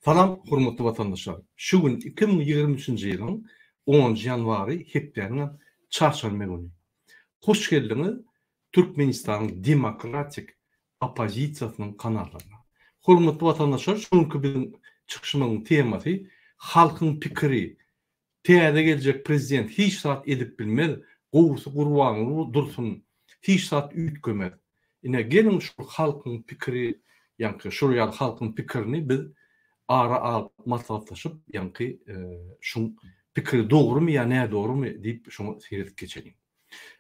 Salam hormatly watandaşlar! Şu gün 2023-nji ýylyň onunjy ýanwary hepdäniň çarşenbe güni. Hoş geldiňiz Türkmenistanyň demokratik oppozisiýasynyň kanallaryna. Hormatly watandaşlar şu günki biziň çykyşymyzyň temasy halkyň pikiri Täze geljek prezident hiç zat edip bilmez, gowusy Gurbanguly dursun, hiç zat üýtgemez. Ine geliň şu halkyň pikiri ýaňky şul ýaly halkyň pikirini biz ara alyp maslahatlaşyp ýaňky şuň pikiri dogrymy ýa nädogrymy diýip şoňa seredip geçeliň.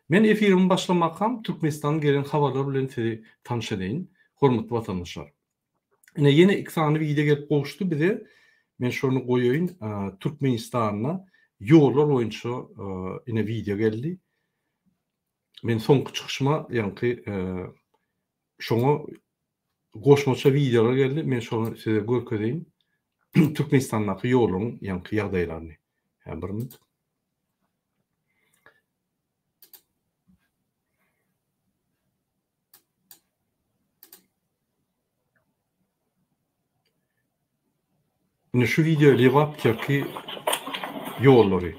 Men efirimi başlamakam Türkmenistandan gelen habarlar bilen sizi tanyş edeýin, hormatly watandaşlar. Ine ýene iki sany wideo gelip gowuşdy bize. Men şony goýaýyn. Türkmenistanda ýollar boýunça ine wideo geldi. Men soňky çykyşyma ýaňky şoňa goşmaça wideolar geldi. Men şony size görkezeýin. Türkmenistandaky ýollaryň ýaňky ýagdaýlaryny. Hä bir minut. Ine şu wideo Lebap Kerki ýollary.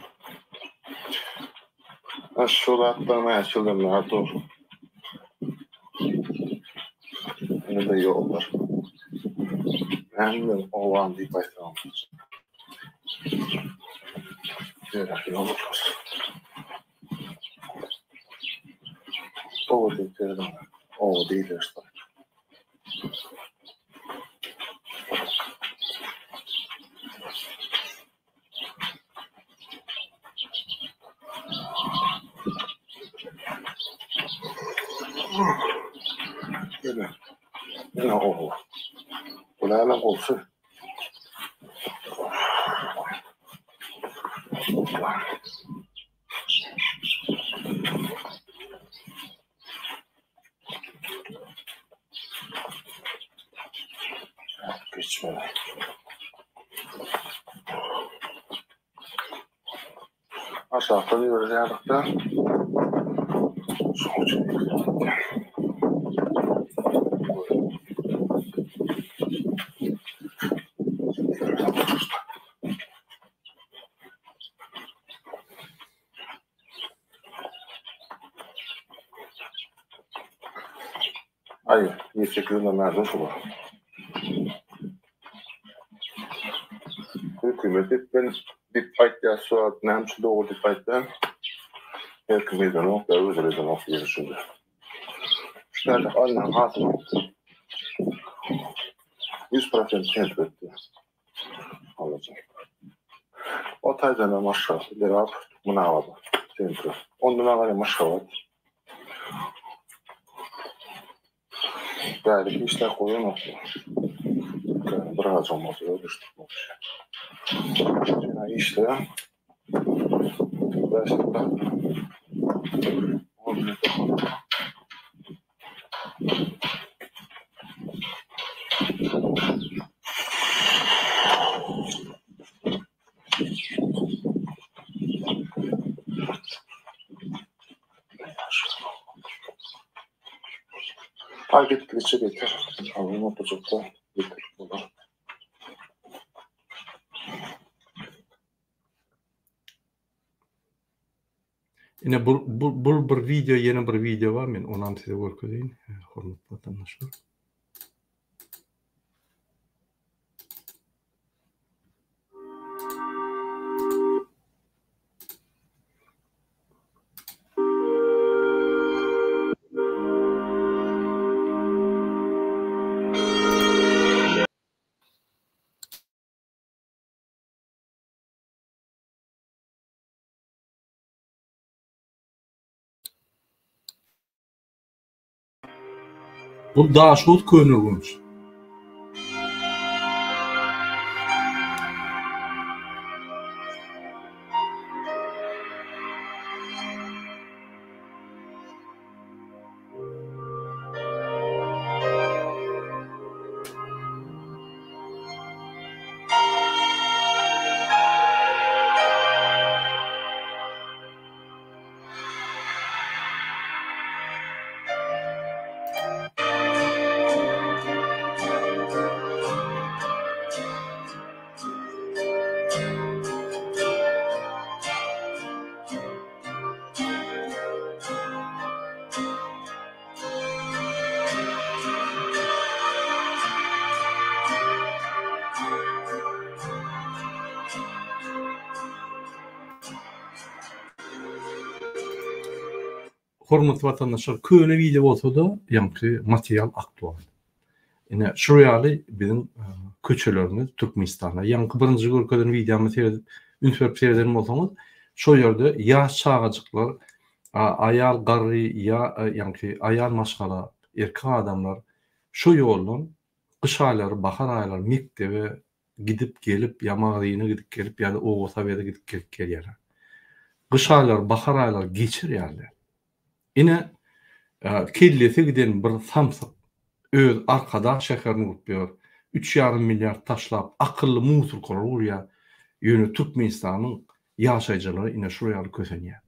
A şu zatlar näçe ýyldan dur. Ine-de ýollar. Näme owan diýip aýtsam. Ýöne ýollar. Oba diýip ýörüň. Oba diýilýär şol. Ýene. Ýene oba. Bu näme gowsy? Geçmeli. Aşakdan ýörýärdik-de. Şonuň üçin Aý, ýetjek ýüzüne märden şular. Hökümet diýip ben diýip aýtýar şu wagt näme üçin dogry diýip aýtýan. Her kim edenok ýa özleri edenok diýen düşünje. Şu taýda alnan hasyl 100% sentr etdi. Alajak. O taýdan Aşgabat, Lebap, Munawada sentri. Ondan agary Aşgabat. Bäri işläp goýanok. Bir agajam bolsa öldürişdik. Sen işle. Aý gitdigiçe beter. Alyn oturjakda beter bolar. Ine bu bu bu bir wideo ýene bir wideo bar men onam size görkezeýin hormatly watandaşlar. Bu Daşoguz Köneürgenç. Hormatly watandaşlar, köne wideo bolsa-da, ýaňky material aktual. Ine, şu ýaly biziň köçelerimiz Türkmenistanda. Ýaňky birinji görkezen wideomy seredip, üns berip sereden bolsaňyz, şo ýerde ýaş çagajyklar, aýal, garry, ýa ýaňky aýal maşgala, erkek adamlar şo ýoldan gyş aýlary, bahar aýlary mekdebe gidip gelip ýa magazyna gidip gelip ýa-da oba sowete gidip gelip gelýärler. Gyş aýlary, bahar aýlary geçer ýaly däl. Ine, kellesi giden bir samsyk öz Arkadag şäherini gurup ýör, üç ýarym milliard taşlap akylly musurkalar gurýar, ýöne Türkmenistanyň ýaşaýjylary ine şular ýaly kösenýär.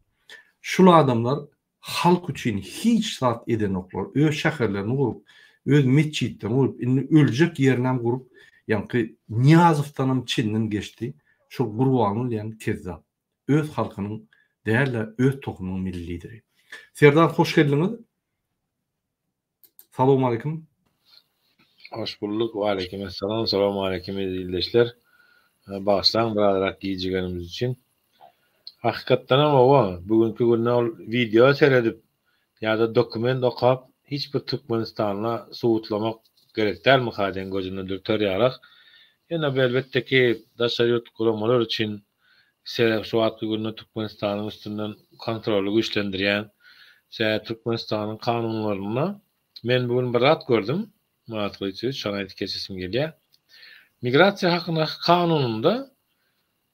Şul adamlar halk üçin hiç zat edenoklar, öz şäherlerini gurup, öz metjitlerini gurup, indi öljek ýerinäm gurup, ýaňky Nyýazowdanam çenden geçdi, şol Gurbanguly diýen kezzap. Öz halkynyň däl-de, öz tohumynyň milli lideri. Serdar hoş geldiňiz. Salowmaleýkim. Hoş bulduk. Waleýkim essalam. Salowmaleýkim eziz ildeşler. Bagyşlaň birazrak gijigenimiz üçin. Hakykatdanam hawa, bu günki günde ol wideo seredip ýa-da dokument okap hiç bir türkmenistanla subutlamak gerek dälmika diýen gözüne dürter ýalak. Ýöne bu elbetde ki daşary ýurt guramalar üçin sebäp şu wagtky günde Türkmenistanyň üstünden kontroly güýçlendirýän sebäbi Türkmenistanyň kanunlarynda men bu gün bir zat gördüm Myrat Gylyçowiç şony aýdyp geçesim gelýär. Migrasiýa hakyndaky kanunynda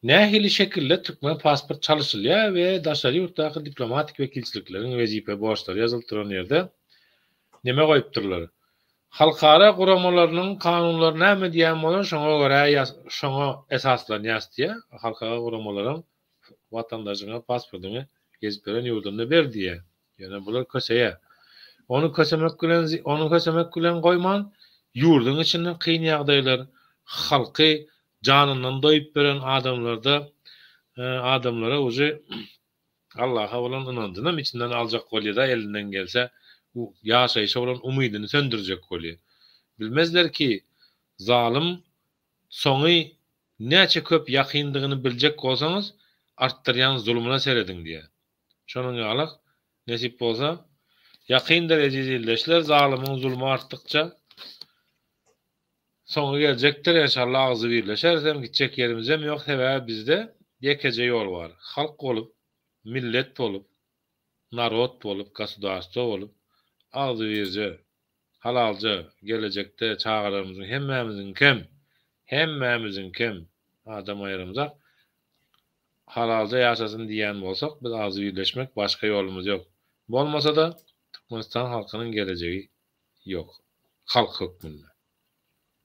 nähili şekilde türkmen pasport çalyşylýar we daşary ýurtdaky diplomatik wekilçilikleriň wezipe borçlary ýazylyp duran ýerde neme goýupdyrlar? Halkara guramalarynyň kanunlary näme diýýän bolsa şoňa görä şoňa esaslanýas diýýär. Halkara guramalaryň watandaşyňa pasportyňy gezip ýören ýurdunda ber diýýär. Ýöne bular köseýär. Ony kösemek bilen ony kösemek bilen goýman ýurduň içinde kyn ýagdaýlar halky janyndan doýup beren adamlarda adamlara uje Allaha bolan ynanjynam içinden aljak bolýada elinden gelse ýaşaýşa bolan umydyny söndürjek bolýa. Bilmezler ki zalym soňy näçe köp ýakyndygyny biljek bolsaňyz artdyrýan zulumyna serediň diýä. Şonuň ýalak nesip bolsa ýakyndyr eziz ildeşler zalymyň zulmy artdykça Soňy geljekdir enşalla agzybirleşerisem gitjek ýerimizem ýok sebäbi bizde ýekeje ýol bar halk bolup millet bolup narod bolup gasudarstwo bolup agzybirje halalja gelejekde çagalarymyzyň hemmämiziňkem hemmämiziňkem adam aýyramzak halalja ýaşasyn diýýän bolsak biz agzybirleşmek başga ýolumyz ýok bolmasada Türkmenistan halkynyň gelejegi ýok. Halk hökmünde.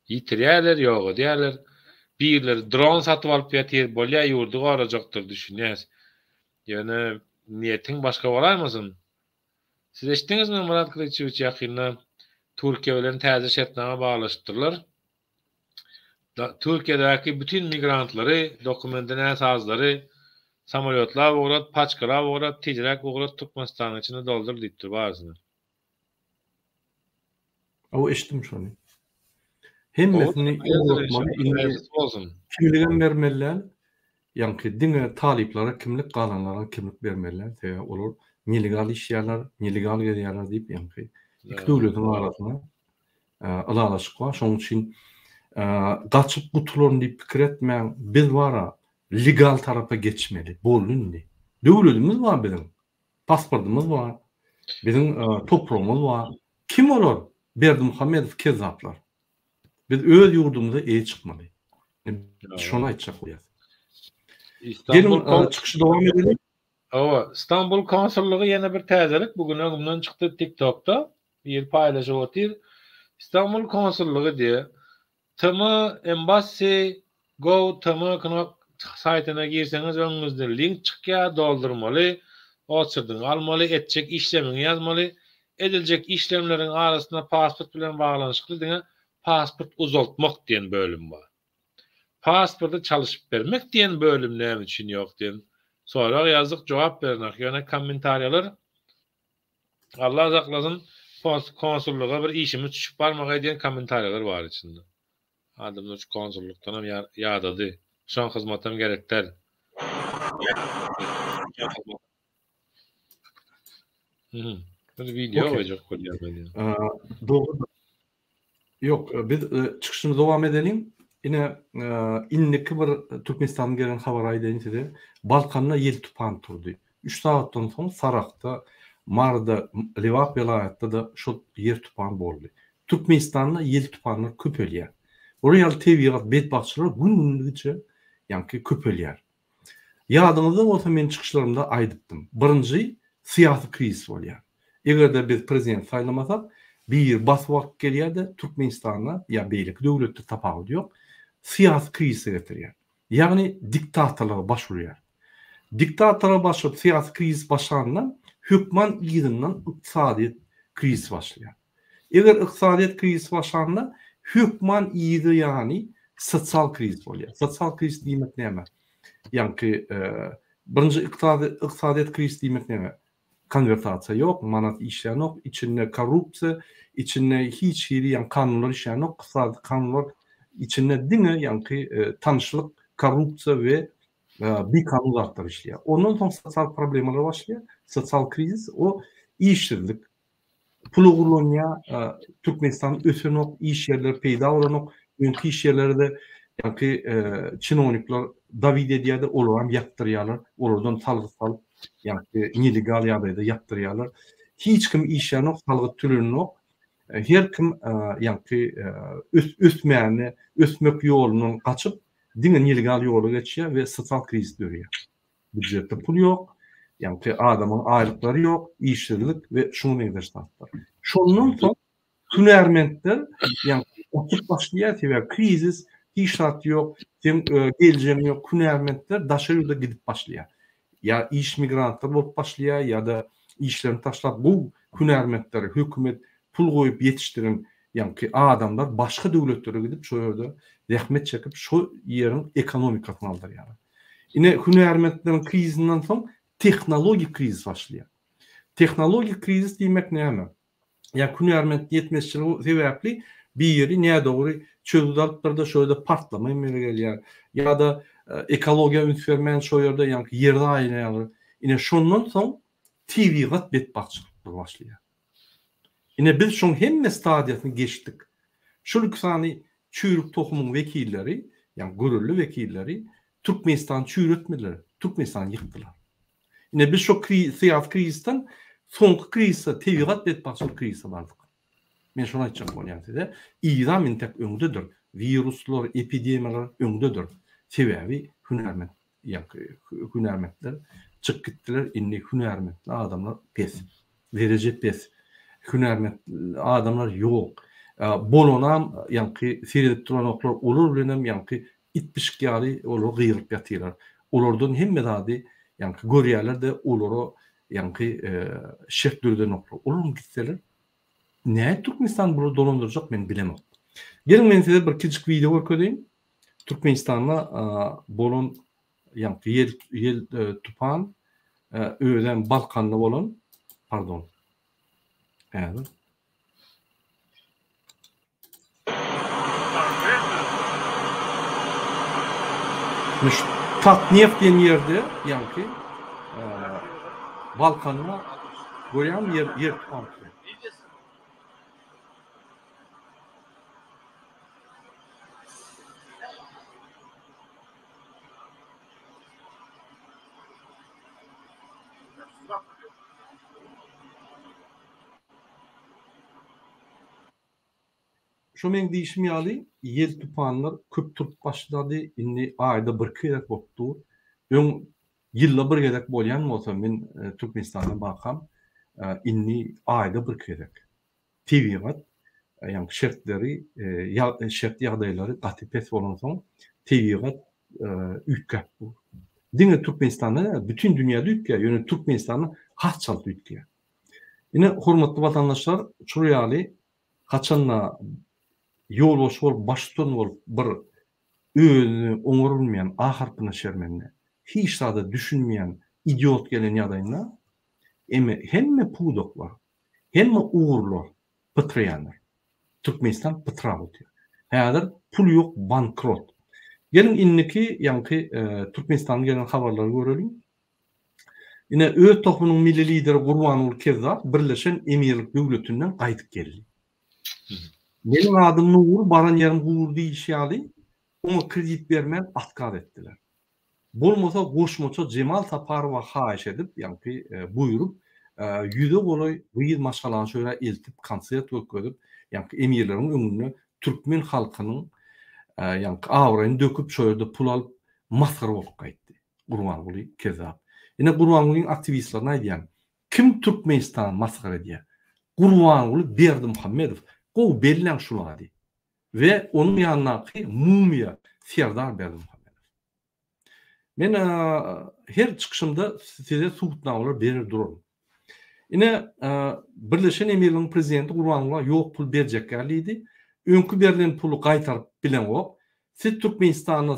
Ýitirýärler, ýok edýärler. Birleri dron satyp alyp ýatyr, bolýa ýurdy gorajakdyr düşünýäs. Ýöne niýetiň başga bolaýmasyn? Siz eşitdiňizmi Myrat Gylyçowiç ýakynda Türkiýe bilen täze şertnama baglaşypdyrlar. Türkiýedäki bütin migrantlary, dokumendi näsazlary samolýotlap ugrat, paçkalap ugrat, tizräk ugrat Türkmenistanyň içine doldur diýipdir barysyny. Hawa eşitdim şony. Hemmesini ugratmaly indi kimligem bermeli däl. Ýaňky diňe talyplara kimlik galanlara kimlik bermeli däl. Sebäbi olar nelegal işleýärler, nelegal gezýärler diýip ýaňky iki döwletiň arasynda ylalaşyk bar. Şonuň üçin gaçyp gutularyn diýip pikir etmäň. Biz bara legal tarapa geçmeli. Boldy indi. Döwletimiz bar biziň. Pasportymyz bar. Biziň topragymyz bar. Kim olar? Berdimuhamedow kezzaplar. Biz öz ýurdumyza eýe çykmaly. Şony aýtjak bolýas. Geliň çykyşy dowam edeliň. Hawa, Stambul konsullygy ýene bir täzelik bu gün öňümden çykdy TikTokda. Biri paýlaşyp otyr. Stambul konsullygy diýe. Tm Embassy Go tm knop saýtyna girseňiz öňüňizde link çykýar doldurmaly, oçerdiňi almaly, etjek işlemiňi ýazmaly. Ediljek işlemleriň arasynda pasport bilen baglanyşykly diňe pasport uzaltmak diýen bölüm bar. Pasporty çalyşyp bermek diýen bölüm näme üçin ýok diýen sorag ýazdyk jogap berenok ýöne kommentariýalar Allah saklasyn konsullyga bir işimiz düşüp barmagaý diýen kommentariýalar bar içinde. Adamlar şu konsullykdanam ýadady. Şoň hyzmatam gerek däl. Bir wideo goýjak bolýar men. Dogry. Ýok, biz çykyşymyzy dowam edeliň. Ine, indiki bir Türkmenistandan gelen habary aýdaýyn size. Balkanda ýel tupan turdy. Üç sagatdan soň Saragtda, Maryda, Lebap welaýatda-da şol ýer tupan boldy. Türkmenistanda ýel tupanlar köpelýär. Bular ýaly tebigat betbagtçylygy gün-gündigiçe ýaňky köpelýär. Ýadyňyzda bolsa men çykyşlarymda aýdypdym. Birinji syýasy krizis bolýar. Eger-de biz prezident saýlamasak, biri basyp alyp gelýär-de Türkmenistanda ýa beýleki döwletde tapawudy ýok, syýasy krizise getirýär. Ýagny diktatorlyga baş urýar. Diktatorlyga baş urup syýasy krizis başlanda hökman yzyndan ykdysadyýet krizisi başlaýar. Eger ykdysadyýet krizisi başlanda, hökman yzy ýany sosial krizis bolýar. Sosial krizis diýmek näme? Ýaňky birinji ykdysadyýet krizisi diýmek näme? Konwertasiýa ýok, manat işlänok, içinde korrupsiýa, içinde hiç hili ýaňky kanunlar işlänok, ykdysady kanunlar içinde diňe ýaňky tanyşlyk, korrupsiýa we bikanun zatlar işleýär. Ondan soň sosial problemalar başlaýar. Sosial krizis o işsizlik, Pul ogurlanýar, Türkmenistan ösenok, iş ýerleri peýda bolanok, öňki iş ýerleri-de ýaňky çinownikler dawid edýär-de, olaram ýapdyrýarlar, olardan salgyt salyp, ýaňky nelegal ýagdaýda ýapdyrýarlar. Hiç kim işlänok, salgyt tölenenok. Her kim ýaňky ösmäne, ösmek ýolundan gaçyp, diňe nelegal ýola geçýär we sosial krizis döreýär. Býujetde pul ýok, ýaňky adamyň aýlyklary ýok, işsizlik we şuňa meňzeş zatlar. Şondan soň hünärmentler ýaňky gaçyp başlaýar, sebäbi krizis, hiç zat ýok, seň geljegiň ýok, hünärmentler daşary ýurda gidip başlaýar. Ýa iş migrantlar bolup başlaýar ýa-da işlerini taşlap gowy hünärmentleri hökümet pul goýup ýetişdiren ýaňky adamlar başga döwletlere gidip şo ýerde zähmet çekip şo ýeriň ekonomikasyny galdyrýarlar. Ine hünärmentleriň krizisinden soň tehnologik krizis başlaýar. Tehnologik krizis diýmek näme? Ýa hünärment ýetmezçiligi sebäpli biri nädogry çözgüt alypdyr-da şo ýerde partlama emele gelýär. Ýa-da ekologiýa üns bermän şo ýerde ýaňky ýer zaýalaýarlar. Ine şondan soň tebigat betbagtçylyklar başlaýar. Ine biz şoň hemme stadiýasyny geçdik. Şol iki sany çüýrük tohumyň wekilleri, ýagny görelde wekilleri Türkmenistany çüýretmediler, Türkmenistany ýykdylar. Ine biz şo syýasy krizisden soňky krizise, tebigat betbagtçylyk krizise bardyk. Men şony aýtjak bolýan size. Yzam intek öňdedir. Wiruslar, epidemiýalar öňdedir. Sebäbi hünärment Ýaňky hünärmentler çykyp gitdiler, indi hünärmentli adamlar pes. Dereje pes. Hünärment adamlar ýok. Bolanam ýaňky seredip duranoklar, olar bilenem ýaňky it-pişik ýaly olar gygyryp ýatyrlar. Olardan hemme zady ýaňky görýärler-de, olara ýaňky şert döredenoklar. Olaram gitseler, nädip Türkmenistan bulary dolandyrjak men bilemok. Geliň men size bir kiçijik wideo görkezeýin. Türkmenistanda bolan ýaňky ýel ýel tupan özem Balkanda bolan pardon häzir. Şu Tatneft diýen ýerde ýaňky Balkanda görýäňmi ýer ýer tupan. Şo meň diýşim ýaly ýel tupanlar köp turup başlady, indi aýda birki gezek bolup dur. Öň ýylda bir gezek bolýan bolsa men Türkmenistanda barkam indi aýda birki gezek. Tebigat, ýagny şertleri, şert ýagdaýlary gaty pes bolansoň, tebigat üýtgäp dur. Diňe Türkmenistanda däl, bütin dünýäde üýtgäýär, ýöne Türkmenistanda has çalt üýtgäýär. Ine, hormatly watandaşlar, şul ýaly haçanda ýolbaşçy bolup, baştutan bolup bir özüni oňarylmaýan, A harpyna şermende, hiç zada düşünmeýän idiot gelen ýagdaýynda, eme hemme pudaklar, Hemme ugurlar pytraýandyr. Türkmenistan pytrap otyr. Häzir pul ýok bankrot. Geliň indiki ýaňky Türkmenistandan gelen habarlary göreliň. Ine, öz tohumynyň milli lideri Gurbanguly Kezzap Birleşen Emirlik Döwletinden gaýdyp geldi. Meniň adym Nury, baran ýerim gury diýlişi ýaly, oňa kredit bermän otkaz etdiler. Bolmasa goşmaça Jemal Saparowa haýyş edip, ýaňky buýrup, ýüze golaý gyz maşgalany şo ýere eltip konsert görkezip, ýaňky emirleriň öňünde türkmen halkynyň ýaňky abraýyny döküp şo ýerde pul alyp masgara bolup gaýtdy. Gurbanguly kezzap. Ine Gurbangulyň aktiwistlerine aýdýan, kim Türkmenistany masgara edýär? Gurbanguly Berdimuhamedow. Gowy belläň şul ady. We onuň ýanyndaky mumyýa Serdar Berdimuhamedow. Men her çykyşymda size subutnamalar berer duraryn. Ine, Birleşen Emirligiň prezidenti Gurbanguly ýok pul berjekgä diýdi. Öňki berlen puly gaýtaryp bileňok. Siz Türkmenistanda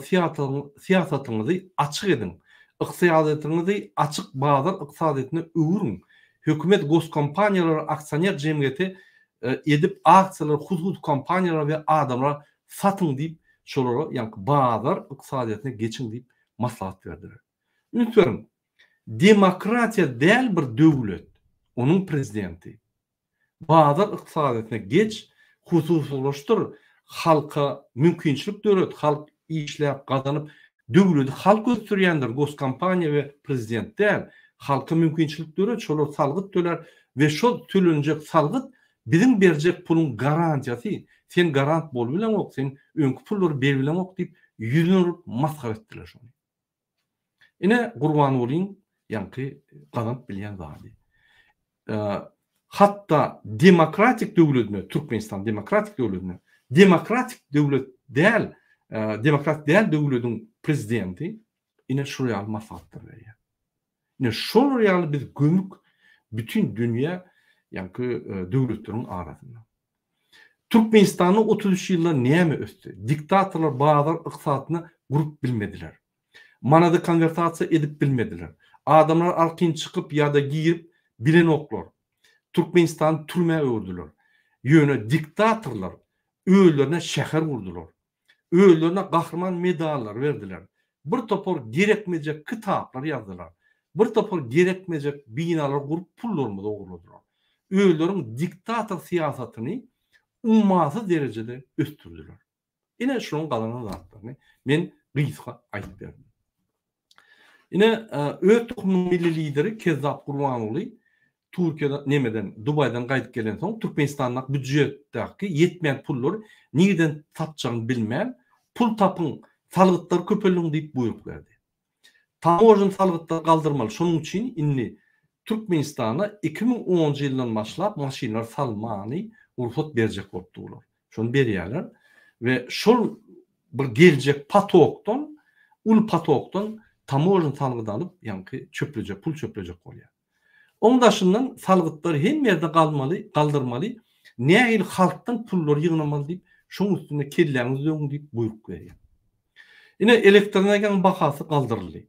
syýasatyňyzy açyk ediň. Ykdysadyýetiňizi açyk bazar ykdysadyýetine öwrüň. Hökümet goskompaniýalary aksioner jemgyýeti edip aksiýalary hususy kompaniýalara we adamlara satyň diýip şolara ýaňky bazar ykdysadyýetine geçiň diýip maslahat berdiler. Üns beriň, demokratiýa däl bir döwlet, onuň prezidenti. Bazar ykdysadyýetine geç, hususylaşdyr, halka mümkinçilik döret, halk işläp gazanyp, döwleti halk ösdürýändir, goskompaniýa we prezident däl. Halka mümkinçilik döret, şolar salgyt tölär we şol tölenjek salgyt biziň berjek puluň garantiýasy, sen garant bolubileňok, sen öňki pullary beribileňok diýip ýüzüne urup masgara etdiler şony. Ine Gurbangulyň ýaňky gazanyp bilýän zady. Hatda demokratik döwledine, Türkmenistan demokratik döwledine, demokratik döwlet däl, demokratik däl döwlediň prezidenti ine şul ýaly maslahatlar berýär. Ine şolar ýaly biz gömük bütin dünýä ýaňky döwletleriň arasynda. Türkmenistanda 33 ýylda näme ösdi? Diktatorlar bazar ykdysadyny gurup bilmediler. Manady konwertasiýa edip bilmediler. Adamlar arkin çykyp ýa-da girip bilenoklar. Türkmenistany türmä öwürdiler. Ýöne diktatorlar özlerine şäher gurdular. Özlerine gahryman medallary berdiler. Bir topar gerekmejek kitaplar ýazdylar. Bir topar gerekmejek binalar gurup pullarymyzy ogurladylar. Özleriň diktator syýasatyny ummasyz derejede ösdürdiler. Ine şularyň gazanan zatlaryny men gysga aýdyp berdim. Ine öz tohumynyň milli lideri Kezzap Gurbanguly Türkiýeden nemeden Dubaýdan gaýdyp gelensoň Türkmenistandaky býujetdäki ýetmeýän pullary nireden tapjagyny bilmän pul tapyň salgytlary köpeldiň diýip buýruk berdi. Tamožen salgytlary galdyrmaly şonuň üçin indi Türkmenistana 2010-njy ýyldan başlap maşynlar salmany rugsat berjek bolup durlar. Şony berýärler we şol bir geljek potokdan, uly potokdan tamožen salgydy alyp, ýaňky çöplejek, pul çöplejek bolýar. Oň daşyndan salgytlary hemme ýerde galmaly, galdyrmaly, nähili halkdan pullary ýygnamaly diýip, şoň üstünde kelläňizi döwüň diýip buýruk berýär. Ine, elektroenergiýanyň bahasy galdyryldy.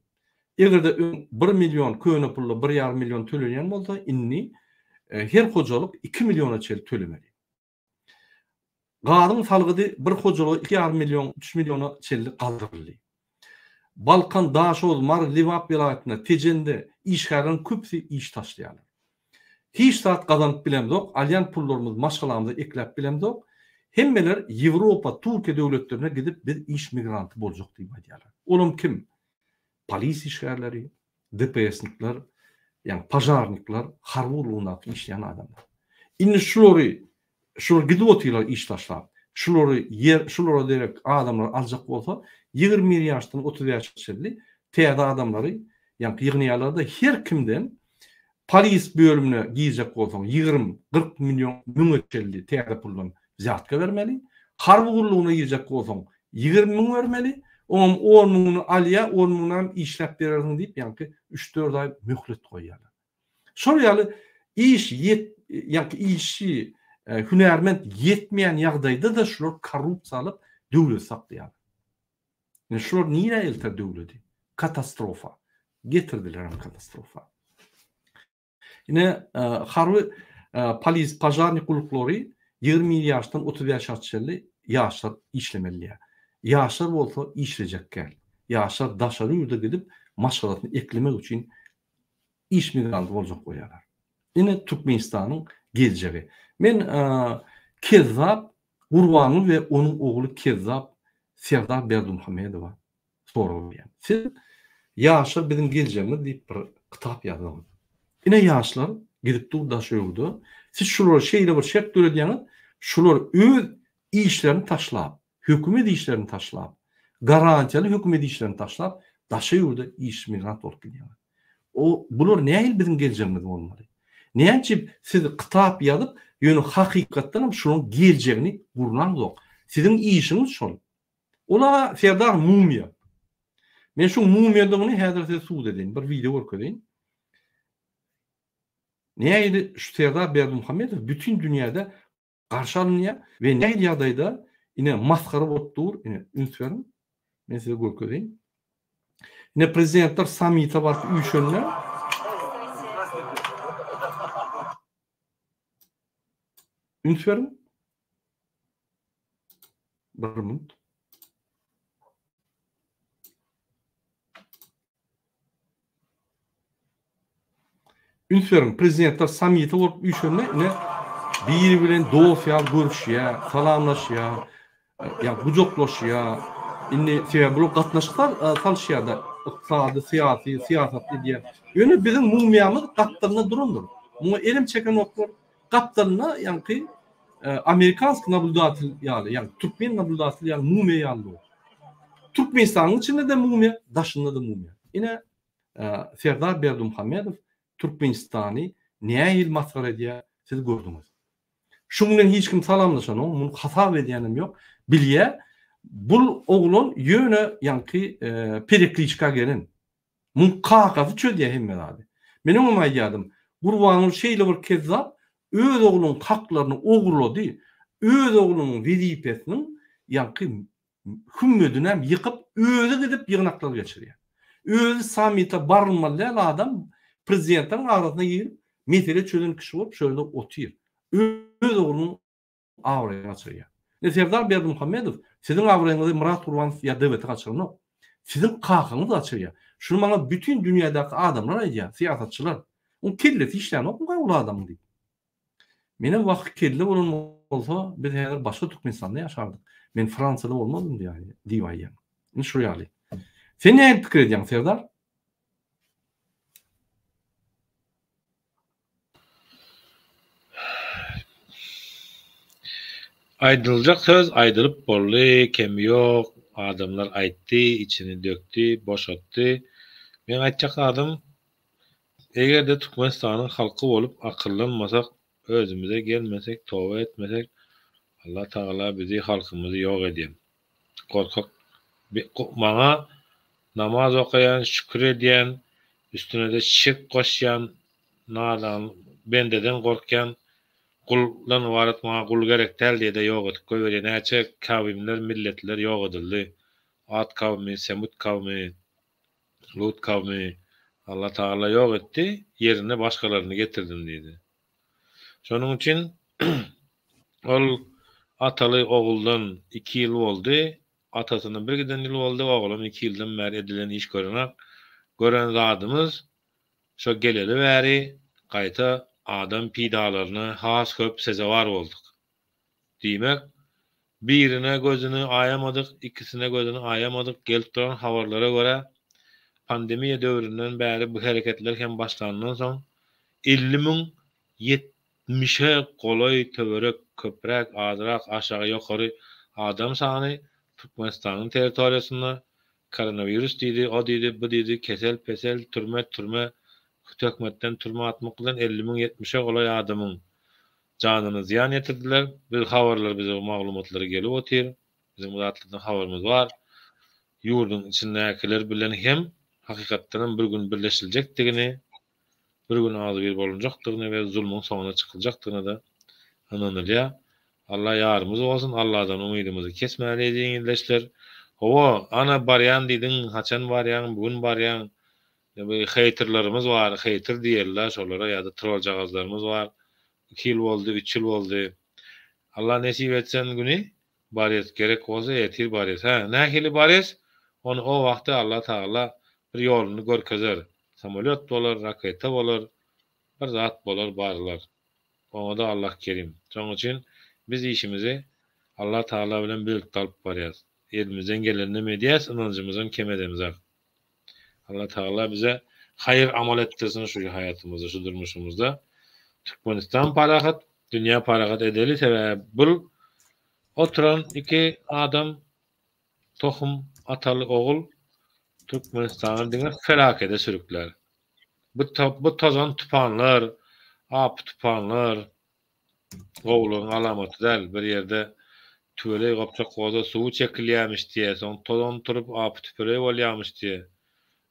Eger-de öň bir million köne pulda bir ýarym million tölenýän bolsa, indi her hojalyk iki milliona çenli tölemeli. Gazyň salgydy bir hojalyga 2,5 million, 3 milliona çenli galdyryldy. Balkan, Daşoguz, Mary, Lebap welaýatynda, Tejende işgärleriň köpüsi iş taşlaýarlar. Hiç zat gazanyp bilemzok, alýan pullarymyzy maşgalamyza ekläp bilemzok. Hemmeler Ýewropa, Türkiýe döwletlerine gidip biz iş migranty boljak diýip aýdýarlar. Olam kim? Polis işgärleri, DPS-nikler, ýagny požarnikler, harby gullugyndaky işleýän adamlar. Indi şulary, şular gidip otyrlar iş taşlap. Şulary ýer, şulara derek adamlary aljak bolsa, 21 ýaşdan 35 ýaşa çenli täze adamlary ýaňky ýygnaýarlar-da, her kimden polis bölümine girjek bolsaň 20, 40 million müňe çenli täze puldan wzýatka bermeli. Harby gullugyna girjek bolsaň 20 müň bermeli. Oňam on müňüni alýar, on müňünem işläp berersiň diýip, ýaňky üç-dört aý möhlet goýýarlar. Şol ýaly iş ýet, ýaňky işçi, hünärment ýetmeýän ýagdaýda-da şular korrupsiýa alyp, döwleti saklaýarlar. Indi şular nirä elter döwleti? Katastrofa. Getirdilerem katastrofa. Ine, harby polis, požarnik gulluklary 21 ýaşdan 35 ýaşa çenli ýaşlar işlemeli diýýär. Ýaşlar bolsa işlejek däl. Ýaşlar daşary ýurda gidip, maşgalasyny eklemek üçin. iş migranty boljak bolýarlar. Ine Türkmenistanyň geljegi. Men kezzap Gurbanguly we onuň ogly kezzap Serdar Berdimuhamedowa sorag berýän. Siz Ýaşlar biziň geljegimiz diýip bir kitap ýazdyňyz. Ine ýaşlar gidip dur daş öwde. Siz şulara şeýle bir şert döredýäňiz, şular öz işlerini taşlap, hökümet işlerini taşlap, garantiýaly hökümet işlerini taşlap, daşa ýurda iş migrant bolup gidýärler. O bular nähili biziň geljegimiz bolmaly? Näme üçin siz kitap ýazyp, ýöne hakykatdan hem şularyň geljegini gurnaňzok? Siziň işiňiz şol. Ola Serdar mumyýa. Men şuň mumyýadygyny häzir size subut edeýin. Bir wideo görkezeýin. Nähili şu Serdar Berdimuhamedow bütin dünýäde garşy alynýar we nähili ýagdaýda ine masgara bolup dur, ine üns beriň. Men size görkezeýin. Ine prezidentler sammite baryp üýşende Üns beriň. Bir minut. Üns beriň, prezidentler sammiti bolup üýşende ine biri bilen dost ýaly görüşýär, salamlaşýar, ýa gujaklaşýar. Indi sebäbi bular gatnaşyk salyşýar-da, ykdysady, syýasy, syýasat edýär. Ýöne biziň mumyýamyz gapdalynda durandyr. Muňa elem çekenoklar. Gapdalynda ýaňky amerikanskiý nabludatel ýaly, ýagny türkmen nabludatel ýaly mumyýa ýaly dur. Türkmenistanyň içinde-de mumyýa, daşynda-da mumyýa. Ine, Serdar Berdimuhamedow Türkmenistany nähili masgara edýär, siz gördüňiz. Şuň bilen hiç kim salamlaşanok, muny hasap edýänem ýok. Bilýär, bul oglan ýöne ýaňky perekliçka gelen. Muň kakasy çözýär hemme zady. Men öňem aýdýardym, Gurbanguly şeýle bir kezzap, öz oglunyň haklaryny ogurlady, öz oglunyň wezipesiniň ýaňky hümmedinem ýykyp, özi gidip ýygnaklar geçirýär. Özi sammite barylmaly däl adam prezidentleriň arasyna girip, mesele çözen kişi bolup şo ýerde otyr. Öz oglunyň abraýyny gaçyrýar. Indi Serdar Berdimuhamedow siziň abraýyňyzy Myrat Gurbanow ýa DWT gaçyranok. Siziň kakaňyz gaçyrýar. Şuny maňa bütin dünýädäki adamlar aýdýar, syýasatçylar. Oň kellesi işlänokmyka ol adamyň diýip. Menem wah kelle bolan bolsa biz häzir başga Türkmenistanda ýaşardyk. Men Fransiýada bolmazdym diýip aýdýan. Indi şu ýaly. Sen nähili pikir edýäň Serdar? Aýdyljak söz aýdylyp boldy, kemi ýok, adamlar aýtdy, içini dökdi, boşatdy. Meň aýtjak zadym, eger-de Türkmenistanyň halky bolup akyllanmasak, özümize gelmesek, toba etmesek, Allah Tagala bizi, halkymyzy ýok edýär. Gorkak maňa namaz okaýan, şükür edýän, üstüne-de şirk goşýan nadan bendeden gorkýan guldan ybarat maňa gul gerek däl diýede ýok edip goýberýär. Näçe kawimler, milletler ýok edildi. Ad kawmy, Semut kawmy, Lut kawmy Allah Tagala ýok etdi, ýerine başgalaryny getirdim diýdi. Şonuň üçin ol ataly oguldan iki ýyl boldy, atasyna bir giden ýyl boldy, oglam iki ýyldan bäri edilen iş görenak. Gören zadymyz şo geleli bäri gaýta adam pidalaryna has köp sezewar bolduk. Diýmek, birine gözüni aýamadyk, ikisine gözüni aýamadyk, gelip duran habarlara görä, pandemiýa döwründen bäri bu hereketler hem başlandan soň 50 070-e golaý töwerek, köpräk, azrak, aşagy-ýokary adam sany Türkmenistanyň territoriýasynda koronawirus diýdi, o diýdi, bu diýdi, kesel-pesel, türme-türme, töhmetden türmä atmak bilen 50 070-e golaý adamyň Janyna zyýan ýetirdiler. Biz habarlar bize bu maglumatlary gelip otyr. Biziň bu zatlardan habarymyz bar. Ýurduň içindäkiler bilen hem hakykatdanam bir gün birleşiljekdigini, bir gün agzybir bolunjakdygyny we zulmuň soňuna çykyljakdygyna-da ynanylýar. Alla ýarymyz bolsun, Alladan umydymyzy kesmäli eziz ildeşler. Hawa, ana barýan diýdiň, haçan barýaň, bu gün barýaň. Bu heýterlerimiz bar, heýter diýerler şolara ýa-da troljagazlarymyz bar. Iki ýyl boldy, üç ýyl boldy. Allah nesip etsen güni barýas, gerek bolsa ertir barýas. Hä, nähili barýas, ony o wagty Allah Tagala bir ýoluny görkezer. Samolýot bolar, raketa bolar, bir zat bolar barlar. Oňada Allah kerim. Şonuň üçin biz işimizi Allah Tagala bilen birlikde alyp barýas. Elimizden geleninem edýäs, ynanjymyzam kem edemzok. Allah Tagala bize haýyr amal etdirsin şu haýatymyzda, şu durmuşymyzda. Türkmenistan parahat, dünýä parahat edeli, sebäbi bul oturan iki adam tohum ataly ogul Türkmenistany diňe felakede sürüklär. Bu bu tozan tupanlar, apy tupanlar gowulygyň alamaty däl. Bir ýerde tüweleý gopjak bolsa suwy çekilýämiş diýýär, soň tozan turup apy tüpeleý bolýamyş diýýär.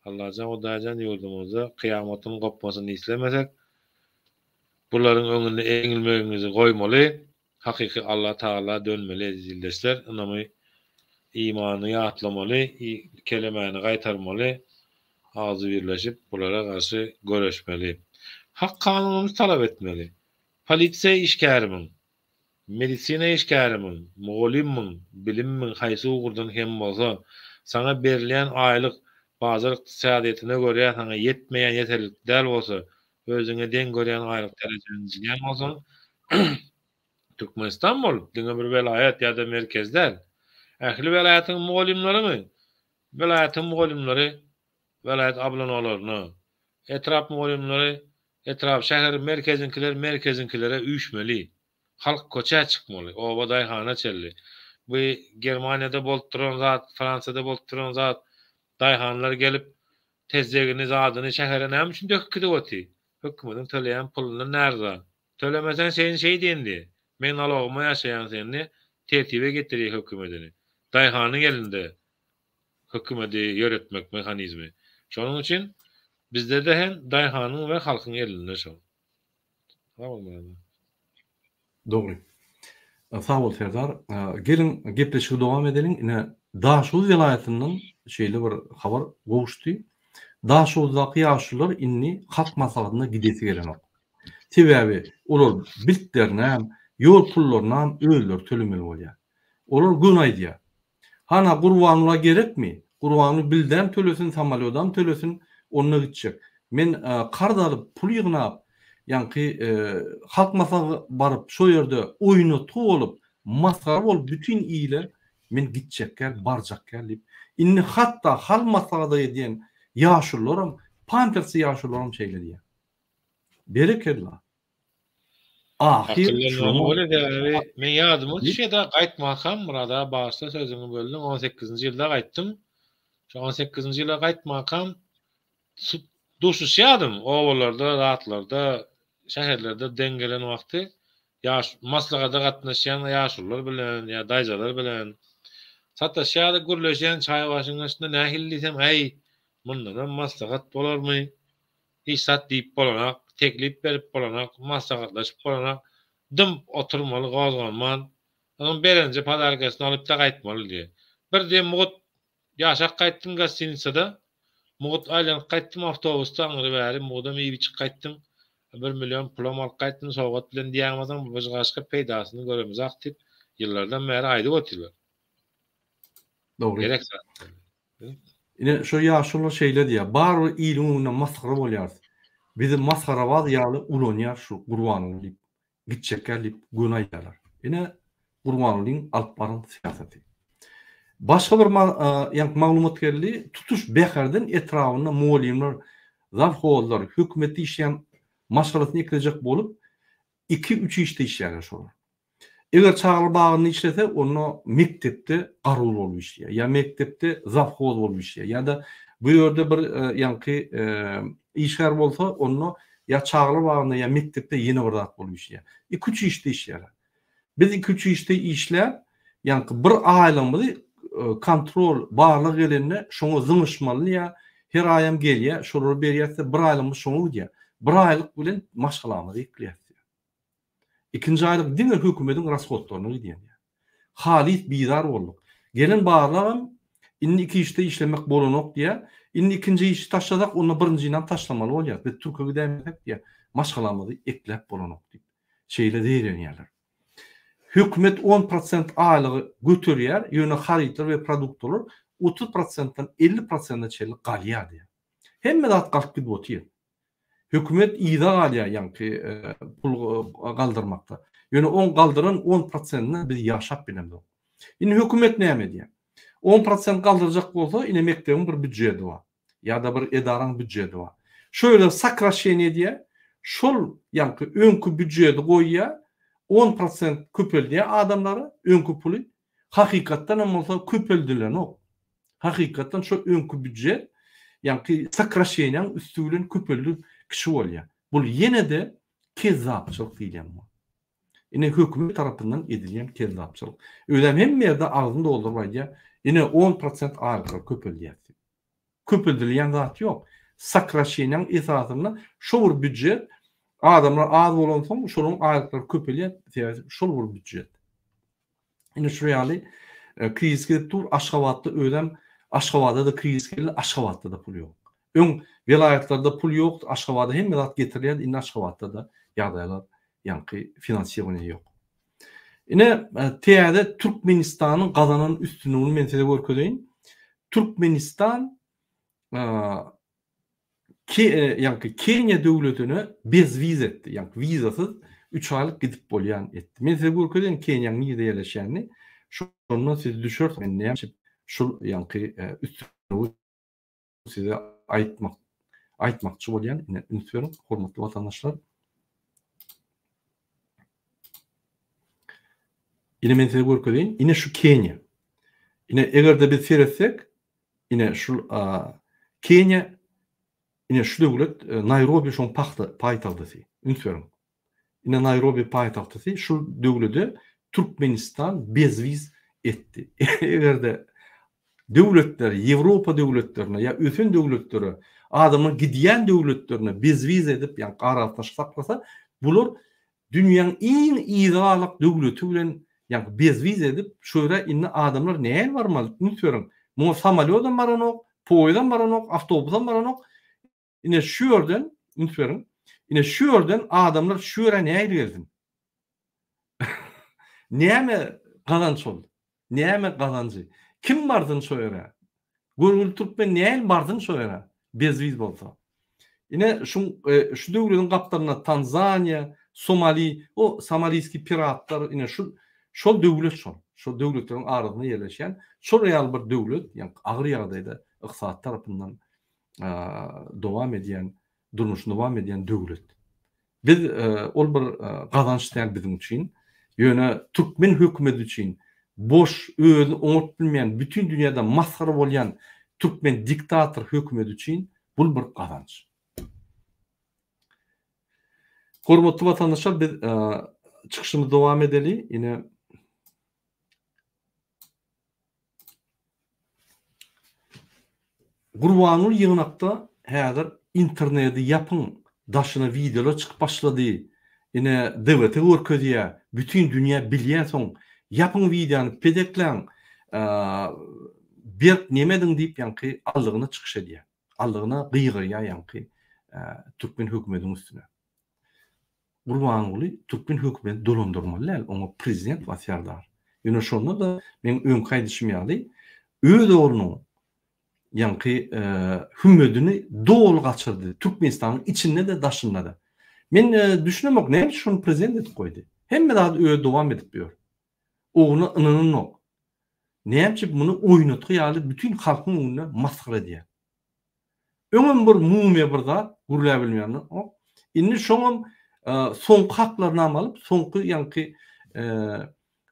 Allajan Hudaýjan ýurdumyzda kyýamatyň gopmasyny islemesek, bularyň öňünde eňilmegiňizi goýmaly. Hakyky Alla Tagala dönmeli eziz ildeşler ynamy imany ýatlamaly kelemäni gaýtarmaly agzybirleşip bulara garşy göreşmeli hak kanunymyzy talap etmeli polisiýa işgärimiň medisina işgärimiň mugallymyň bilimmiň haýsy ugurdan hem bolsa saňa berilýän aýlyk bazar ykdysadyýetine görä saňa ýetmeýän ýeterlikli däl bolsa Özüňe deň görýän aýlyk derejäni bilýän bolsaň, Türkmenistan bolup, diňe bir welaýat ýa-da merkez däl. Ähli welaýatyň mugallymlarymy? Welaýatyň mugallymlary welaýat oblanolaryna, etrap mugallymlary etrap, şäher merkeziňkiler merkeziňkilere üýşmeli. Halk köçä çykmaly, oba daýhana çenli. Bu Germaniýada bolup duran zat, Fransiýada bolup duran zat, daýhanlar gelip Tezegini zadyny şähere näme üçin döküp gidip oty? Hökümediň töleýän pulundan närza. Tölemeseň sen şeý diýindi. Meň nalogyma ýaşaýaň sen diýip, tertibe getirýär hökümedini. Daýhanyň elinde hökümedi ýöretmek mehanizmi. Şonuň üçin bizde-de hem daýhanyň we halkyň elinde şol. Sag bol Myrat. Dogry. Sag bol Serdar. Geliň gepleşigi dowam edeliň. Ine Daşoguz welaýatyndan şeýle bir habar gowuşdy. Daşoguzdaky ýaşulular indi Halk Maslahatyna gidesi gelenok. Sebäbi olar biltlerinem, ýol pullarynam özleri tölemeli bolýar. Olar göni aýdýar. Hana Gurbangula gerekmi? Gurbanguly bildäm tölesin, samolýodam tölesin, onda gitjek. Men karz alyp, pul ýygnap, ýaňky Halk maslahatyna baryp, şo ýerde oýnatgy bolup, masgara bolup bütin ile men gitjekgäl, barjakgäl diýip. Indi hatda Halk maslahata edýän ýaşulularam, pampersli ýaşulularam şeýle diýýär. Berekella. Ahyr şunuň Sebäbi men ýadyma düşýär-de gaýtmakam Myrat aga bagyşla sözüňi böldüm on sekizinji ýylda gaýtdym. Şo on sekizinji ýyla gaýtmakam duşuşýardym obalarda zatlarda şäherlerde deň gelen wagty ýaş maslahata gatnaşýan ýaşulular bilen ýa daýzalar bilen sataşýardyk gürleşýän çaý başyň başynda nähili diýsem äý mundanam maslahat bolarmy Hiç zat diýip bolanak, teklip berip bolanak, maslahatlaşyp bolanak, dymyp oturmaly gozganman, onuň berenje podarkasyny alyp-da gaýtmaly diýýär. Bir dem mugt ýaşap gaýtdym gostinitsada, mugt aýlanyp gaýtdym awtobusda aňry-bäri mugdam iýip-içip gaýtdym, bir million pulam alyp gaýtdym sowgat bilen diýäňmeseň bu başga peýdasyny göremizok diýip ýyllardan bäri aýdyp otyrlar. Dogry. Gerek zat. Ine, şo ýaşuly şeýle diýýär, Barybir iliň öňünde masgara bolýarys. Bizi masgarabaz ýaly ulanýar şu Gurbanguly diýip, gitjekgä diýip göni aýdýarlar. Ine, Gurbangulyň alyp baran syýasaty. Başga bir ýaňky maglumat geldi, tutuş Bäherden etrabynda mugallymlar, zawhozlar, hökümetde işleýän maşgalasyny eklejek bolup, iki-üç işde işleýärler şolar. Eger çagalar bagynda işlese, onda mekdepde garul bolup işleýär, ýa mekdepde zawhoz bolup işleýär, ýa-da bu ýerde bir ýaňky işgär bolsa, onda ýa çagalar bagynda, ýa mekdepde ýene bir zat bolup işleýär. Iki-üç işde işleýärler. Biz iki-üç işde işläp, ýaňky bir aýlygymyzy kontrol, barlag gelende şoňa zyňyşmaly ýa her aýam gelýär, şolara berýäs-de bir aýlygymyz şoňa gidýär. Bir aýlyk bilen maşgalamyzy ekleýäs. Ikinji aýlyk diňe hökümediň rashodlaryna gidýän. Halys bizar bolduk. Gelen barlagam indi iki işde işlemek bolanok diýýär. Indi ikinji işi taşlasak onda birinjinam taşlamaly bolýar. Biz türke gidäýmesek diýýär, maşgalamyzy ekläp bolanok diýip. Şeýle zeýrenýärler. Hökümet on prosent aýlygy göterýär, ýöne harytlar we produktalar 30 prosentden 50 prosente çenli galýar diýýär. Hemme zat galyp gidip otyr. Hökümet yza galýar ýaňky pul galdyrmakda. Ýöne oň galdyran on prosentine biz ýaşap bilemzok. Indi hökümet näme edýär? On prosent galdyrjak bolsa, ine mekdebiň bir býudjeti bar. Ýa-da bir edaraň býudjeti bar. Şo ýerde sokraşeniýe edýär. Şol ýaňky öňki býudjeti goýýar, on prosent köpeldýär adamlara öňki puly. Hakykatdanam bolsa köpeldilenok. Hakykatdan şo öňki býudjet ýaňky sokraşeniýaň üsti bilen köpeldi kişi bolýar. Bul ýene-de kezzapçylyk diýilýän muňa. Ine hökümet tarapyndan edilýän kezzapçylyk. Özem hemme ýerde agzyny dolduryp aýdýar, ine on prosent aýlyklar köpeldýäs diýip. Köpeldilýän zat ýok. Sokraşeniýaň esasynda şo bir býudjet adamlar az bolansoň şolaryň aýlyklary köpelýär, sebäbi şol bir býudjet. Ine şu ýaly krizis gelip dur. Aşgabatda özem Aşgabada-da krizis geldi, Aşgabatda-da pul ýok. Öň welaýatlarda pul ýokdy, Aşgabada hemme zat getirilýärdi, indi Aşgabatda-da ýagdaýlar ýaňky finansirowaniýa ýok. Ine täze Türkmenistanyň gazanan üstünligini men size görkezeýin. Türkmenistan Ke, ýaňky Keniýa döwletine bezwiz etdi, ýaňky wizasyz üç aýlyk gidip bolýan etdi. Men size görkezeýin Keniýaň nirde ýerleşýänini. Şonda siz düşersiňiz men näme üçin şul ýaňky üstünligi size aýtmak aýtmakçy bolýan. Ine üns beriň hormatly watandaşlar. Ine men size görkezeýin. Ine şu Keniýa. Ine eger-de biz seretsek Ine şul Keniýa ine şu döwlet Naýrobi şoň pahta paýtagtysy. Üns beriň. Ine Naýrobi paýtagtysy şul döwlede Türkmenistan bezwiz etdi. Egerde döwletler Ýewropa döwletlerine ýa ösen döwletlere adamlar gidýän döwletlerine bezwiz edip ýa aragatnaşyk saklasa bular Dünýäň iň yzagalak döwleti bilen ýaňky bezwiz edip şu ýere indi adamlar nähili barmaly üns beriň muňa samolýodam baranok poýezdam baranok awtobusam baranok ine şu ýerden üns beriň ine şu ýerden adamlar şu ýere nähili gelsin näme gazanç ol Näme gazanjy? Kim barsyn şo ýere? Görgüli türkmen näl barsyn şo ýere? Bezwiz bolsa. Ine şuň şu döwlediň gapdalynda Tanzaniýa, Somali, o somaliýskiý piratlar ine şu şol döwlet şol. Şol döwletleriň arasynda ýerleşýän şol ýaly bir döwlet, ýagny agyr ýagdaýda ykdysady tarapyndan dowam edýän, durmuşyny dowam edýän döwlet. Biz ol bir gazanç däl biziň üçin. Ýöne türkmen hökümeti üçin boş, özüni oňaryp bilmeýän, bütin dünýäde masgara bolýan türkmen diktator hökümeti üçin bul bir gazanç. Hormatly watandaşlar biz çykyşymyzy dowam edeli. Ine Gurbanguly ýygnakda häzir internedi ýapyň daşyna wideolar çykyp başlady ine DWT görkezýä bütin dünýä bilýä soň ýapyň wideony pedekläň berk neme ediň diýip ýaňky aldygyna çykyş edýä aldygyna gygyrýa ýaňky türkmen hökümediň üstüne. Gurbanguly türkmen hökümeti dolandyrmaly däl, oňa prezident bar Serdar. Ýöne şonda-da meň öňki aýdyşym ýaly öz oglunyň ýaňky hümmedini doly gaçyrdy Türkmenistanyň içinde-de daşynda-da. Men düşünemok näme üçin şony prezident edip goýdy. Hemme zady özi dowam edip ýör. Ogluna ynananok. Näme üçin muny oýnatgy ýaly bütin halkyň öňünde masgara edýär. Öňem bir mumyýa bir zat gürläbilmeýän ok. Indi şoňam soňky haklarynam alyp, soňky ýaňky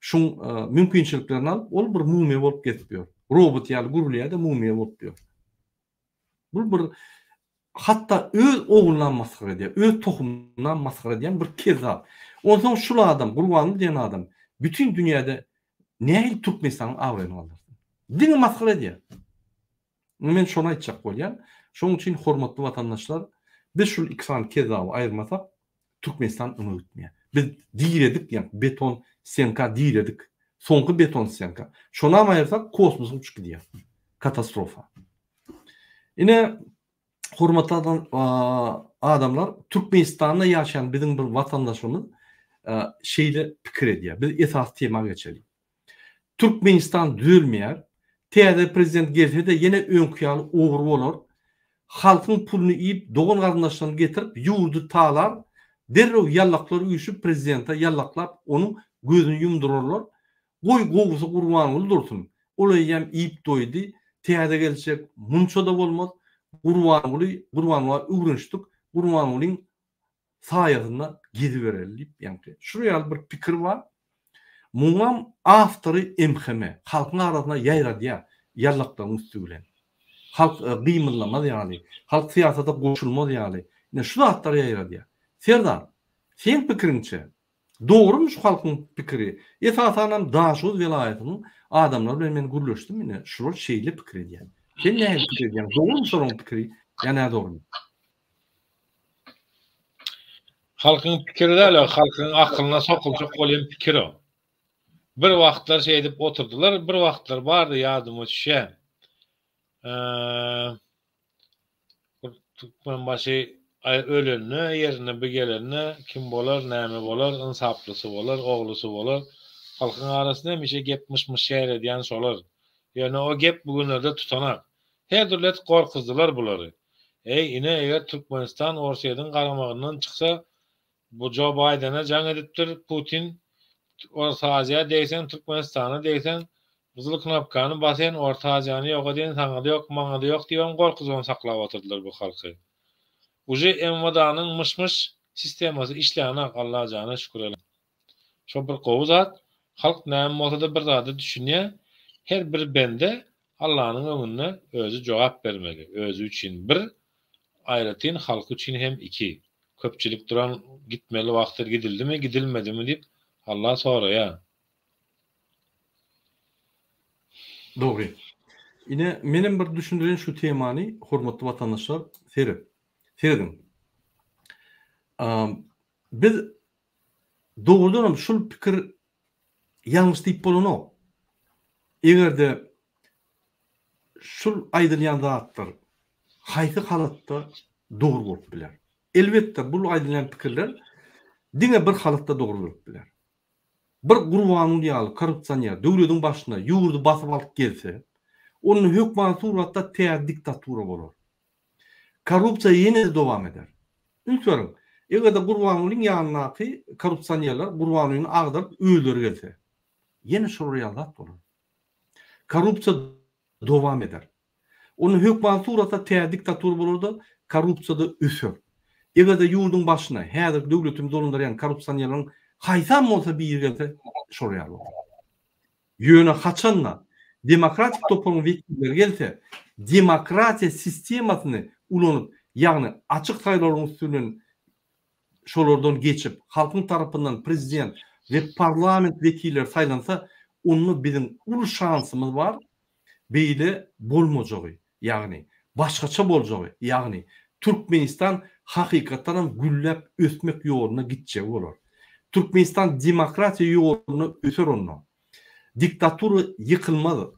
şuň mümkinçiliklerini alyp, ol bir mumyýa bolup gezip ýör. Robot ýaly gürleýär-de mumyýa bolup ýör. Bu bir hatda öz oglunam masgara edýär, öz tohumynam masgara edýän bir kezzap. Onsoň şul adam, Gurbanguly diýen adam bütin dünýäde nähili Türkmenistanyň abraýyny galdyrsyn? Diňe masgara edýär. Indi men şony aýtjak bolýan. Şonuň üçin hormatly watandaşlar, biz şul iki sany kezzaby aýyrmasak, Türkmenistan öňe gitmeýär. Biz diredik, ýagny beton stenka diredik. Soňky beton stenka. Şonam aýyrsak, kosmosa uçup gidýär. Katastrofa. Ine, hormatly adamlar, Türkmenistanda ýaşaýan biziň bir watandaşymyz şeýle pikir edýär. Biz esasy tema geçeliň. Türkmenistan düzelmeýär. Täze prezident gelse-de ýene öňki ýaly ogry bolar. Halkyň puluny iýip dogan garyndaşlaryny getirip ýurdy talar, derrew ýallaklar üýşüp prezidente ýallaklap onuň gözüni ýumdurarlar, goý gowusy Gurbanguly dursun, ol eýýäm iýip doýdy, täze geljek munça-da bolmaz, Gurbanguly Gurbanguly öwrenişdik, Gurbangulyň saýasynda gezibereli diýip ýaňky şular ýaly bir pikir bar. Muňam awtory MHM, halkyň arasyna ýaýradýar ýallaklaryň üsti bilen. Halk gymyldamaz ýaly, halk syýasata goşulmaz ýaly, ine şu zatlary ýaýradýar. Serdar, seň pikiriňçe, dogrumy şu halkyň pikiri? Esasanam Daşoguz welaýatynyň adamlary bilen men gürleşdim, ine şular şeýle pikir edýär. Sen nähili pikir edýäň? Dogrumy şolaryň pikiri ýa nädogrymy? Halkyň pikiri däl o, halkyň akylyna sokuljak bolýan pikir o. Bir wagtlar şeýdip oturdylar, bir wagtlar bardy ýadyma düşýär. Türkmenbaşy ölende, ýerine bir gelende kim bolar, näme bolar, ynsaplysy bolar, oglusy bolar. Halkyň arasynda hemişe gep myş-myş ýaýradýan şolar. Ýöne o gep bu günlerde tutanak. Her dürli edip gorkuzdylar bulary. Eý, ine, eger Türkmenistan Orsýetiň garamagyndan çyksa, bu Jo Baýdene jaň edipdir, Putin, Orta Aziýa degseň, Türkmenistana degseň, gyzyl knopkany basyn, Orta Aziýany ýok edýin, saňa-da ýok, maňa-da ýok diýibem gorkuzybam saklap otyrdylar bu halky. Uje MWD-nyň myş-myş sistemasy işlänak, Allajana şükür elham. Şo bir gowy zat, halk näme bolsa-da bir zada düşünýär, her bir bende Allanyň öňünde özi jogap bermeli, özi üçin bir, aýratyn halky üçin hem iki. Köpçülik duran gitmeli wagty gidildimi, gidilmedimi diýip Alla soraýar. Dogry. Ine, menem bir düşündireýin şu temany, hormatly watandaşlar, seret. Serediň. Biz dogrudanam şul pikir ýalňyş diýip bolanok. Eger-de şul aýdylýan zatlar haýsy halatda dogry bolup biler? Elbetde, bul aýdylýan pikirler diňe bir halatda dogry bolup biler. Bir Gurbanguly ýaly korrupsioner döwlediň başyna ýurdy basyp alyp gelse, onda hökmany suratda täze diktatura bolar. Korrupsiýa ýene-de dowam eder. Üns beriň, eger-de Gurbangulyň ýanyndaky korrupsionerler Gurbangulyny agdaryp özleri gelse, ýene şolar ýaly zat bolar. Korrupsiýa dowam eder. Onda hökmany suratda täze diktatura bolar-da, korrupsiýa-da öser. Eger-de ýurduň başyna häzirki döwletimizi dolandyrýan korrupsionerleriň haýsam bolsa biri gelse, şolar ýaly bolar. Ýöne haçan-da demokratik toparyň wekilleri gelse, demokratiýa sistemasyny ulanyp, ýagny açyk saýlawlaryň üsti bilen şolardan geçip, halkyň tarapyndan prezident we parlament wekilleri saýlansa, onda biziň uly şansymyz bar, beýle bolmajagy, ýagny başgaça boljagy, ýagny Türkmenistan hakykatdanam gülläp ösmek ýoluna gitjegi bolar. Türkmenistan demokratiýa ýoluna öser onda. Diktatura ýykylmaz.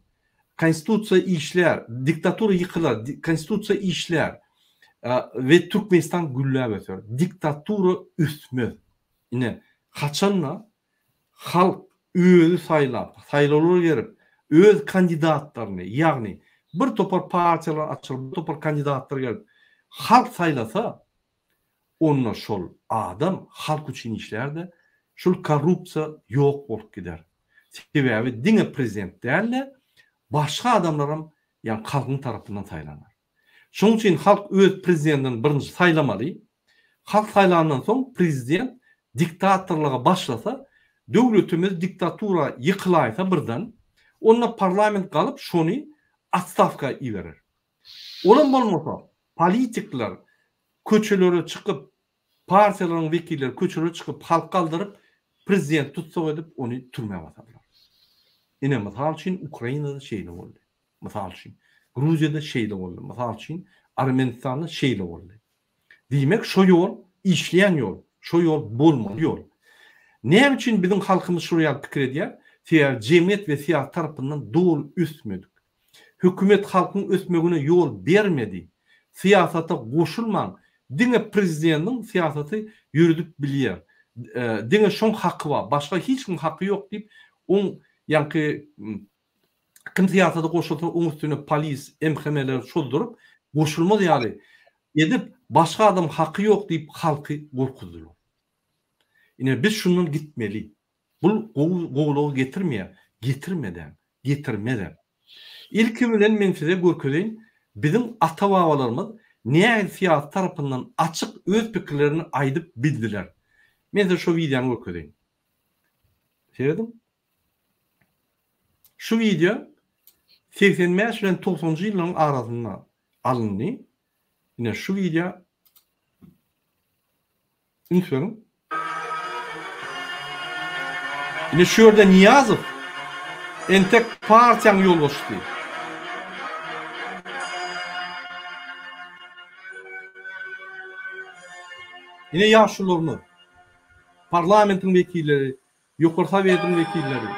Konstitusiýa işlär, diktatura ýykylar, konstitusiýa işlär we Türkmenistan gülläp öser. Diktatura ösmez. Ine, haçanda Halk özi saýlap, saýlawlara girip, öz kandidatlaryny, ýagny bir topar partiýalar açylyp, bir topar kandidatlar gelip, halk saýlasa, onda şol adam halk üçin işlär-de, şol korrupsiýa ýok bolup gider. Sebäbi diňe prezident däl-de, başga adamlaram ýagny halkyň tarapyndan saýlanar. Şonuň üçin halk öz prezidentini birinji saýlamaly. Halk saýlandan soň prezident diktatorlyga başlasa, döwletimiz diktatura ýykylaýsa birden, onda parlament galyp şony otstawka iberer. Olam bolmasa, politikler köçelere çykyp, partiýalaryň wekilleri köçelere çykyp halk galdyryp, prezidenti tussag edip ony türmä basarlar. Ine mysal üçin Ukrainada şeýle boldy. Mysal üçin, Gruziýada şeýle boldy. Mysal üçin, Armenistanda şeýle boldy. Diýmek, şo ýol işleýän ýol, şo ýol bolmaly ýol. Näme üçin biziň halkymyz şular ýaly pikir edýär? Sebäbi jemgyýet we syýasy tarapyndan doly ösmedik. Hökümet halkyň ösmegine ýol bermedi. Syýasata goşulmaň, diňe prezidentiň syýasaty ýöredip bilýär. Diňe şoň haky bar, başga hiç kimiň haky ýok diýip, oň ýaňky Kim syýasata goşulsa oň üstüne polis, MHM-leri çozduryp, Goşulmaz ýaly edip, başga adam haky ýok diýip halky gorkuzdylar. Ine biz şundan gitmeli. Bul gowy gowulygy getirmeýär, getirmedem, getirmezem. Ilki bilen men size görkezeýin, biziň ata-babalarymyz nähili syýasy tarapyndan açyk öz pikirlerini aýdyp bildiler. Men size şo wideony görkezeýin. Serediň. Şu wideo 85 bilen 90-njy ýyllaryň arasynda alyndy. Ine şu wideo üns beriň. Ine şu ýerde Nyýazow entek partiýanyň ýolbaşçysy. Ine ýaşulularymyz, parlamentiň wekilleri, Ýokary Sowetiň wekilleri.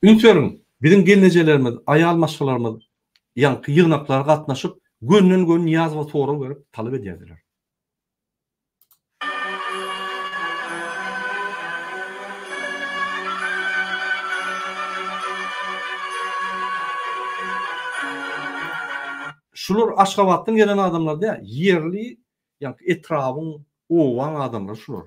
Üns beriň, biziň gelnejelerimiz, aýal maşgalalarymyz ýaňky ýygnaklara gatnaşyp, gönden-göni Nyýazowa sorag berip, talap edýärdiler. Şular Aşgabatdan gelen adamlar däl, ýerli, ýagny etrabyň, obaň adamlary şular.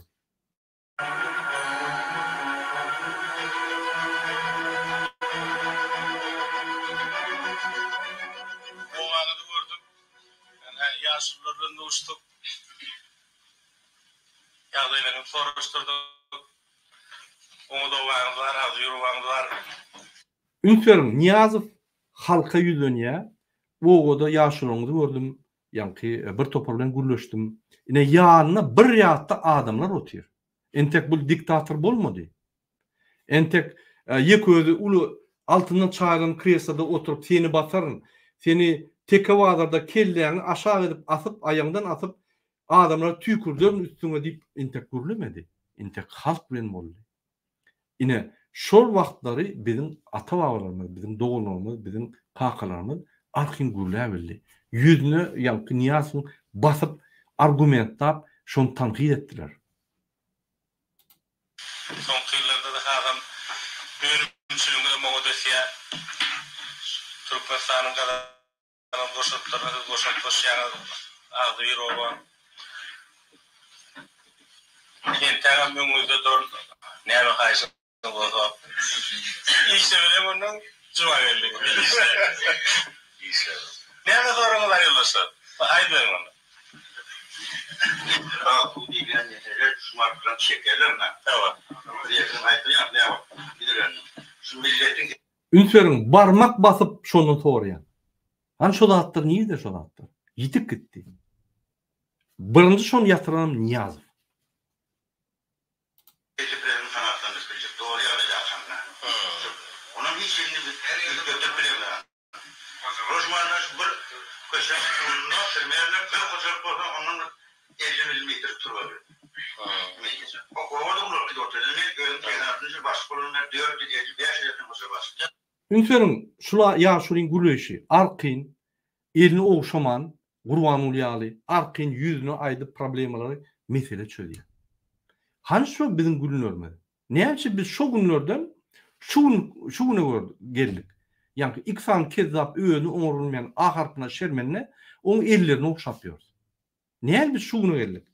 Obaňyzy gördük. Ynha, ýaşulular bilen duşduk. Ýagdaýlaryňyzy soraşdyrdyk. Oňat obaňyz bar, agzybir obaňyz bar. Üns beriň, Nyýazow halka ýüzlenýär, Obada ýaşuluňyzy gördüm, ýaňky bir topar bilen gürleşdim. Ine, ýanynda bir ýatda adamlar otyr. Entek bul diktator bolmady. Entek ýeke özi uly altyndan çaýylan kresloda oturyp seni basaryn, seni Teke bazarda kelläňi aşak edip asyp, aýaňdan asyp, adamlara tüýkürderin üstüňe diýip entek gürlemedi. Entek halk bilen boldy. Ine, şol wagtlary biziň ata-babalarymyz, biziň doganlarymyz, biziň kakalarymyz arkaýyn gürläbildi. Ýüzüne ýaňky Nyýazowyň basyp, argumentlap, şony tankyt etdiler. Soňky ýyllarda-da hasam önümçiligiňizem oňat ösýär. Türkmenistanyň gazanan goşantlaryna siz goşant goşýaňyz. Agzybir oba. Entägem öňüňizde duran näme haýyşyňyz bolsa işlemeli ondan juma geldi. Işle. Näme soragyňyz bar ýoldaşlar? Aýdyň onda. Bu diýilýän mesele şu martdan çekerler-me? Üns beriň, barmak basyp şondan soraýan. Hany şo zatlar nirde şo zatlar? Ýitip gitdi. Birinji şony ýatyranam Nyýazow. Tekliplerini kanagatlandyryp biljek doly ýagdaýda açanda. Onam hiç birini biz üýtgedip bilemzok. Rožmanda şu bir köçäň ugrunda primerno bir hojalyk bolsa ondan bir 50 millimetr turba ber. O obada ulalyp gidip otyr. Men özüm 86-njy ýyl başlyk bolandan bäri 455 ýa hojalyk başlyk. Üns beriň, şula ýaşulyň gürleýşi, arkaýyn, elini ogşaman, Gurbanguly ýaly, arkaýyn ýüzüne aýdyp problemalary, mesele çözýär. Hany şo biziň günlerimiz? Näme üçin biz şo günlerden şu gün şu güne geldik? Ýaňky iki sany kezzap özüni oňarylmaýan A harpyna şermende oň ellerini ogşap ýörüs. Näme biz şu güne geldik?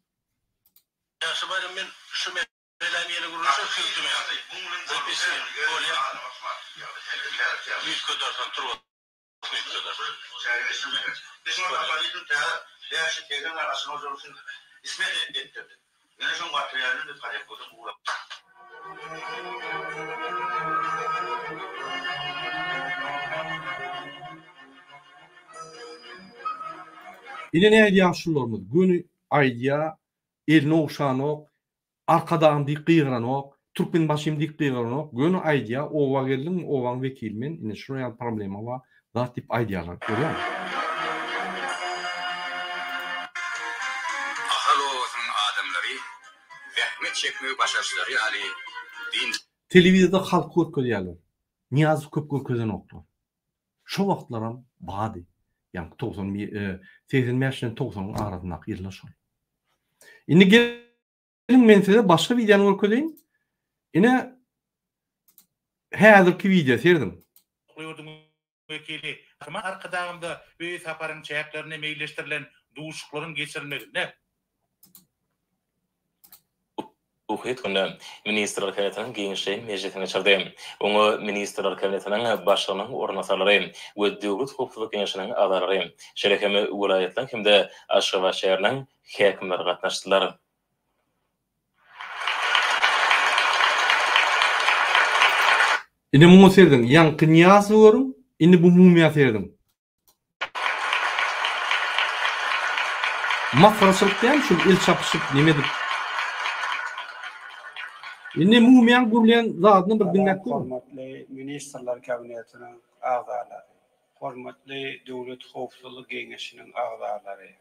Ýagşy Baýram men şu meseläni ýene gürleşeris siz Bolýa üýtgedersen turba. Ine nähili ýaşulularymyz göni aýdýa elini ogşanok Arkadagym diýip gygyranok, Türkmenbaşym diýip gygyranok, göni aýdýar, oba geldiňmi, obaň wekili men, ine şular ýaly problema bar, zat diýip aýdýarlar, görýäňmi? Ahal obasynyň adamlary zähmet çekmegi başaryşlary ýaly dynç. Telewizorda halky görkezýärler. Nyýazowy köp görkezenoklar. Şo wagtlaram bady. Ýaňky 90 85 bilen 90-yň arasyndaky ýyllar şol. Indi geliň men size başga wideony görkezeýin. Ine häzirki wideo serediň. Ýurduň wekili Gahryman Arkadagymyza bu saparyň çäklerinde meýilleşdirilen duşuşyklaryň geçirilmeginde Ukyt günde Ministrler Kabinetiniň giňişleýin mejlisini geçirdi. Oňa Ministrler Kabinetiniň Başlygynyň orunbasarlary we Döwlet howpsuzlyk geňeşiniň agzalary, şeýle hem welaýatlaryň hem-de Aşgabat şäheriniň häkimleri gatnaşdylar. Indi muňa serediň, ýaňky Nyýazowy görüň, indi bu mumyýa serediň. Masgaraçylyk dälmi şul el çapyşyp neme edip. Indi mumyýaň gürleýän zadyny bir diňläp görüň. Hormatly Ministrler Kabinetiniň agzalary, hormatly Döwlet howpsuzlyk geňeşiniň agzalary,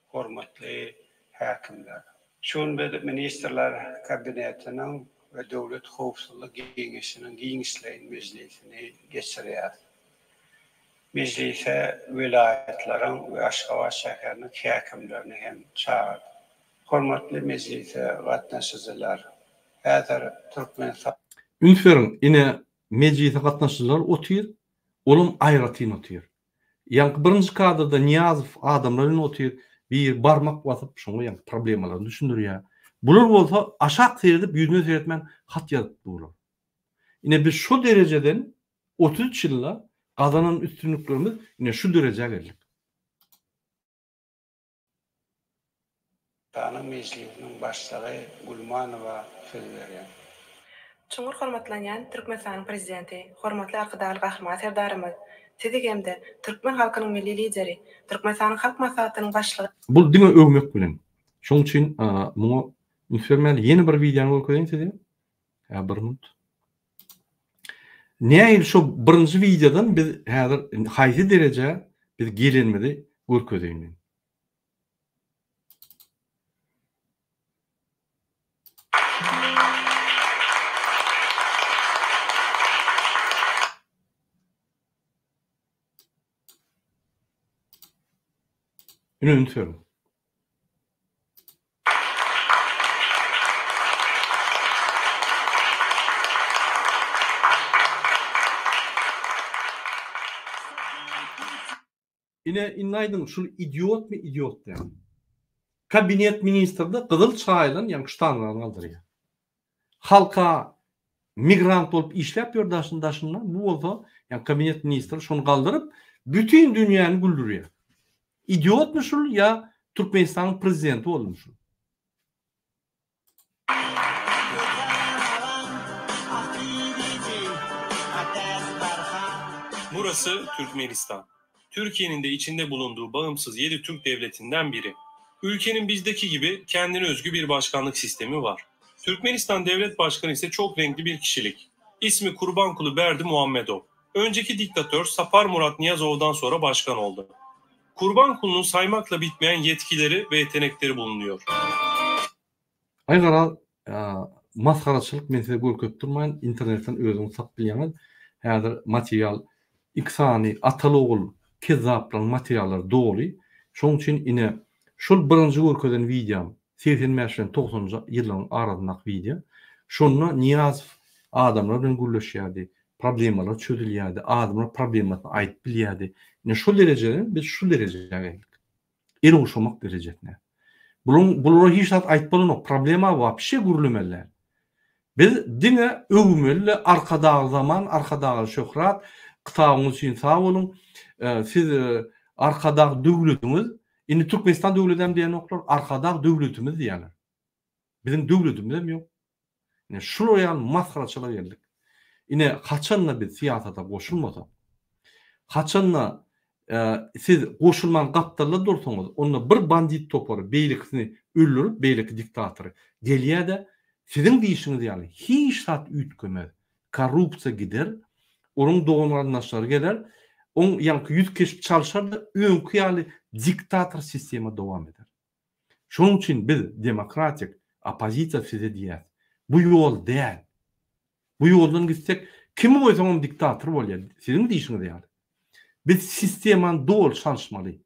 Hormatly häkimler! Şu gün biz Ministrler Kabinetiniň we Döwlet howpsuzlyk geňeşiniň giňişleýin mejlisini geçirýäris. Mejlise welaýatlaryň we Aşgabat şäheriniň häkimlerini hem çagyrdyk. Hormatly mejlise gatnaşyjylar! Häzir Türkmenistan. Üns beriň, ine, mejlise gatnaşyjylar otyr, olam aýratyn otyr. Ýaňky birinji kadrda Nyýazow adamlar bilen otyr, biri barmak basyp şoňa ýaňky problemalaryny düşündirýär. Bular bolsa aşak seredip ýüzüne seretmän hat ýazyp durlar. Ine biz şo derejeden 33 ýylda gazanan üstünliklerimiz ine şu derejä geldik. Türkmenistanyň Mejlisiniň Başlygy Gulmanowa söz berýär. Çuňňur hormatlanýan Türkmenistanyň Prezidenti, hormatly Arkadagly Gahryman Serdarymyz, Sizi hem-de türkmen halkynyň Milli Lideri, Türkmenistanyň Halk Maslahatynyň Başlygy, Bul diňe öwmek bilen. Şoň üçin muňa üns bermäli. Ýene bir wideony görkezeýin size. Hä bir minut. Nähili şo birinji wideodan biz häzir haýsy derejä biz gelenimizi görkezeýin men. Ine üns beriň. Ine indi aýdyň şul idiotmy idiot däl. Kabinet ministrde gyzyl çaýylan ýaňky ştangany galdyrýar. Halka migrant bolup işläp ýör daşyn daşynda bu bolsa ýaňky kabinet ministri şony galdyryp bütin dünýäni güldürýär. Idiotmy şul ýa Türkmenistanyň prezidenti boldumy şul. Burası Türkmenistan. Türkiye'nin de içinde bulunduğu bağımsız 7 Türk devletinden biri. Ülkenin bizdeki gibi kendine özgü bir başkanlık sistemi var. Türkmenistan Devlet Başkanı ise çok renkli bir kişilik. İsmi Kurbankulu Berdi Muhammedov. Önceki diktatör Sapar Murat Niyazov'dan sonra başkan oldu. Kurbankulu'nun saymakla bitmeyen yetkileri ve yetenekleri bulunuyor. Aý garaz masgaraçylyk men size görkezip durmaýyn internetden özüňiz tapyp bilýäňiz häzir material iki sany ataly ogul kezzaplaryň materiallary doly şoň üçin ine şol birinji görkezen wideom 85 bilen 90-njy ýyllaryň arasyndaky wideo şonda Nyýazow adamlar bilen gürleşýärdi Problemalar çözülýärdi, adamlar problemasyny aýdyp bilýärdi. Ine şol derejeden biz şu derejä geldik. El ogşamak derejesine. Buluň bulara hiç zat aýdyp bolanok, problema wapşe gürlemeli däl. Biz diňe öwmeli-le Arkadagly zaman, Arkadagly şöhrat, kitabyňyz üçin sag boluň. Siz Arkadag döwletiňiz, indi Türkmenistan döwledem diýenoklar, Arkadag döwletimiz diýýärler. Biziň döwletimizem ýok. Ine şular ýaly masgaraçylyga geldik. Ine haçanda biz syýasata goşulmasak, haçanda siz goşulman gapdalda dursaňyz, onda bir bandit topary beýlekisini öldürip, beýleki diktatory gelýär-de, siziň diýşiňiz ýaly hiç zat üýtgemez. Korrupsiýa gider, onuň dogan-garyndaşlary geler, oň ýaňky ýüz keşp çalşar-da, öňki ýaly diktator sistema dowam eder. Şonuň üçin biz demokratik oppozisiýa size diýýäs. Bu ýol däl. Bu ýoldan gitsek kimi goýsaňam diktator bolýar. Siziň diýşiňiz ýaly. Biz sistemany doly çalyşmaly.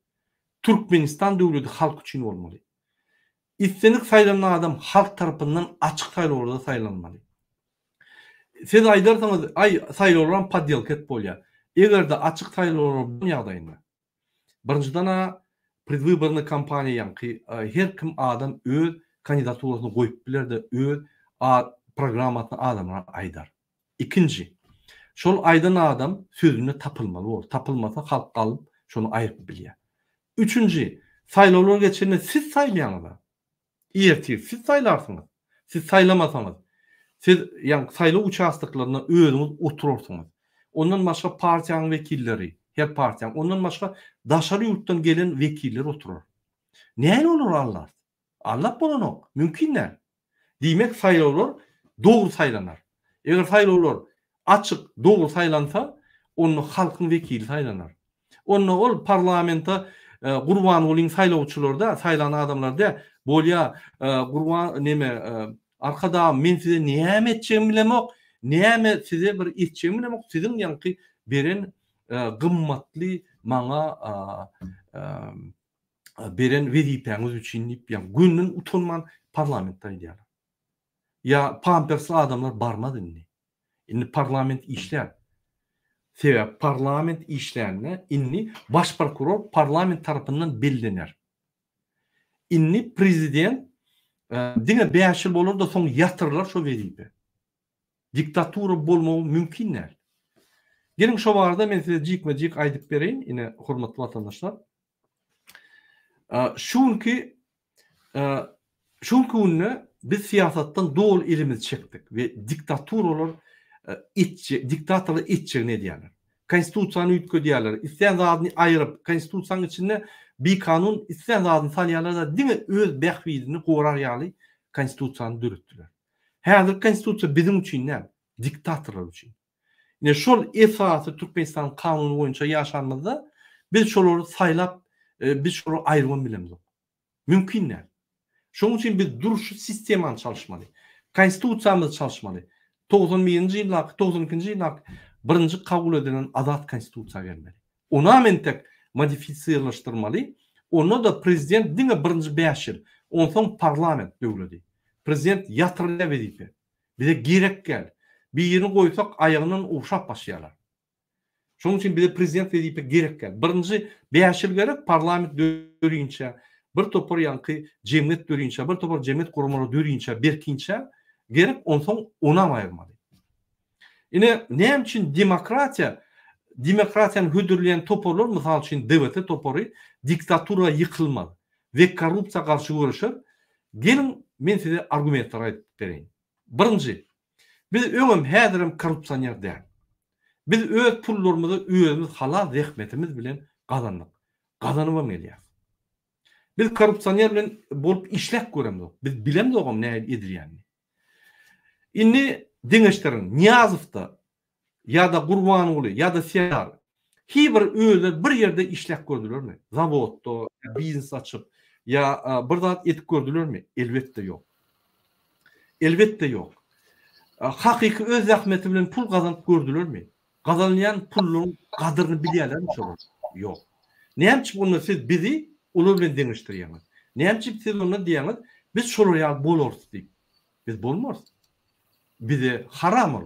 Türkmenistan döwleti halk üçin bolmaly. Islendik saýlanan adam halk tarapyndan açyk saýlawlarda saýlanmaly. Siz aýdarsyňyz, aý, saýlawlaram poddelka edip bolýar. Eger-de açyk saýlawlar bolan ýagdaýynda, birinjiden-ä predwybornyý kampaniýa ýaňky her kim adam öz kandidaturasyny goýup biler-de, öz programmasyny adamlara aýdar. Ikinji, şol aýdan adam sözünde tapylmaly bolar. Tapylmasa halk galyp şony aýryp bilýär. Üçünji, saýlawlar geçende siz saýlaýaňyz-a. Ertir siz saýlarsyňyz. Siz saýlamasaňyz, siz ýaňky saýlaw uçastoklarynda özüňiz oturarsyňyz. Ondan başga partiýanyň wekilleri, her partiýanyň, ondan başga daşary ýurtdan gelen wekiller oturar. Nähili olary aldarys? Aldap bolanok, mümkin däl. Diýmek, saýlawlar dogry saýlanar. Eger saýlawlar açyk, dogry saýlansa, onda halkyň wekili saýlanar. Onda ol parlamente Gurbangulyň saýlawçylary däl, saýlan adamlary däl, bolýa, Gurban neme, Arkadagym, men size näme etjegimi bilemok, näme size bir etjegimi bilemok, siziň ýaňky beren gymmatly maňa beren wezipäňiz üçin diýip, ýa gönden utanman parlamentde aýdýarlar. Ýa pampersli adamlar barmaz indi. Indi parlament işlär. Sebäbi parlament işlände indi baş prokuror parlament tarapyndan bellener. Indi prezident diňe 5 ýyl bolar-da soň ýatyrylar şo wezipe. Diktatura bolmagy mümkin däl. Geliň şo barada men size jikme-jik aýdyp bereýin, ine hormatly watandaşlar. Şu günki şu günki günde biz syýasatdan doly elimizi çekdik we diktaturalar etjek, diktatorlar etjegini edýärler. Konstitusiýany üýtgedýärler, islän zadyny aýryp, konstitusiýanyň içinde bikanun islän zadyny salýarlar-da, diňe öz bähbidini gorar ýaly konstitusiýany döretdiler. Häzirki konstitusiýa biziň üçin däl, diktatorlar üçin. Ine şol esasy Türkmenistanyň kanuny boýunça ýaşanymyzda biz şolary saýlap, biz şolary aýrybam bilemzok. Mümkin däl. Şonuň üçin biz durşy sistemany çalyşmaly. Konstitusiýamyzy çalyşmaly. 91-nji ýyldaky, 92-nji ýyldaky birinji kabul edilen azat konstitusiýa gelmeli. Onam entek modifisirleşdirmeli. Onda-da prezident diňe birinji bäş ýyl, onsoň parlament döwledi. Prezident ýatyrylýar wezipe. Bize gerek däl. Birini goýsak aýagyndan ogşap başlaýarlar. Şonuň üçin bize prezident wezipe gerek däl. Birinji bäş ýyl gerek parlament dörinçä, bir topar ýaňky jemgyýet dörinçä, bir topar jemgyýet guramalary dörinçä, berkinçä gerek, onsoň onam aýyrmaly. Ine, näme üçin demokratiýa, demokratiýany hödürleýän toparlar, mysal üçin DWT topary diktatura ýykylmaz we korrupsiýa garşy göreşer? Geliň, men size argumentleri aýdyp bereýin. Birinji, biz öňem, häzirem korrupsioner däl. Biz öz pullarymyzy özümiz halal zähmetimiz bilen gazandyk. Gazanybam gelýäris. Biz korrupsioner bilen bolup işläp göremzok. Biz bilemzogam nähili edilýänini. Indi deňeşdiriň, Nyýazowda ýa-da Gurbanguly ýa-da Serdar hi bir özleri bir ýerde işläp gördülermi? Zawodda, biznes açyp ýa bir zat edip gördülermi? Elbetde ýok. Elbetde ýok. Hakyky öz zähmeti bilen pul gazanyp gördülermi? Gazanylýan pullaryň gadyryny bilýärlermi şolar? Ýok. Näme üçin onda siz bizi olar bilen deňeşdirýäňiz? Näme üçin siz onda diýýäňiz, biz şolar ýaly bolarys diýip? Biz bolmarys. Bize haram ol.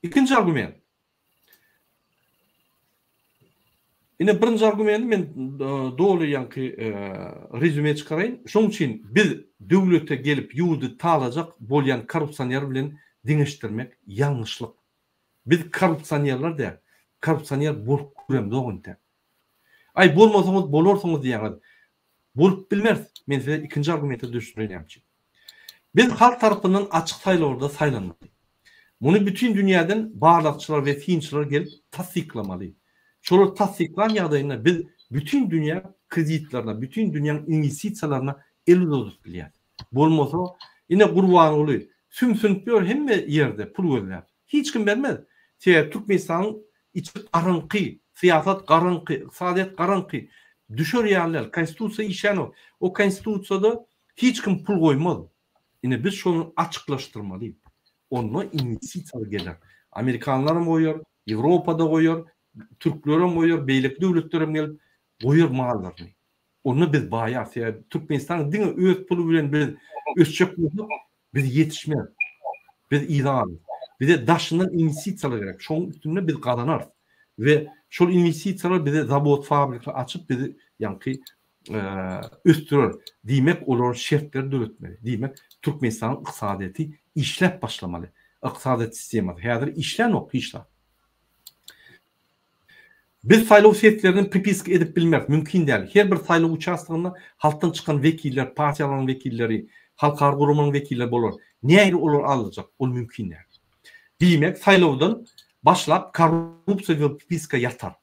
Ikinji argument. Ine birinji argumenti men doly ýaňky rezüme çykaraýyn. Şoň üçin biz döwlete gelip ýurdy talajak bolýan korrupsioner bilen deňeşdirmek ýalňyşlyk. Biz korrupsionerler däl. Korrupsioner bolup göremzok entek. Aý bolmasaňyz bolarsyňyz diýýäňiz. Bolup bilmeris. Men size ikinji argumenti düşündireýin näme üçin. Biz halk tarapyndan açyk saýlawlarda saýlanmaly. Muny bütin dünýäden barlagçylar we synçylar gelip tassyklamaly. Şolar tassyklan ýagdaýynda biz bütin dünýä kreditlerine, bütin dünýäň inwestisiýalaryna el uzadyp bilýäris. Bolmasa, ine Gurbanguly sümsünip ýör hemme ýerde pul gözläp. Hiç kim bermez. Sebäbi Türkmenistanyň içi garaňky, syýasat garaňky, ykdysadyýet garaňky. Düşer ýaly däl. Konstitusiýa işlänok. O konstitusiýada hiç kim pul goýmaz. Ine biz şony açyklaşdyrmaly. Onda inwestisiýalar geler. Amerikanlaram goýar, Ýewropa-da goýar. Türklerem goýar, beýleki döwletlerem gelip goýar mallaryny. Onda biz baýarys. Sebäbi Türkmenistan diňe öz puly bilen biz ösjek bolsak, biz ýetişmeris. Biz yza galarys. Bize daşyndan inwestisiýalar gerek. Şonuň üstünde biz gazanarys. We şol inwestisiýalar bize zawod, fabrika açyp bizi ýaňky ösdürer. Diýmek, olara şertleri döretmeli. Diýmek, Türkmenistanyň ykdysadyýeti işläp başlamaly. Ykdysadyýet sistemasy häzir işlänok hiç zat. Biz saýlaw seslerini pripiska edip bilmeris, mümkin däl. Her bir saýlaw uçastogynda halkdan çykan wekiller, partiýalaryň wekilleri, halkara guramalaryň wekilleri bolar. Nähili olar alyljak? Ol mümkin däl. Diýmek, saýlawdan başlap korrupsiýa we pripiska ýatar.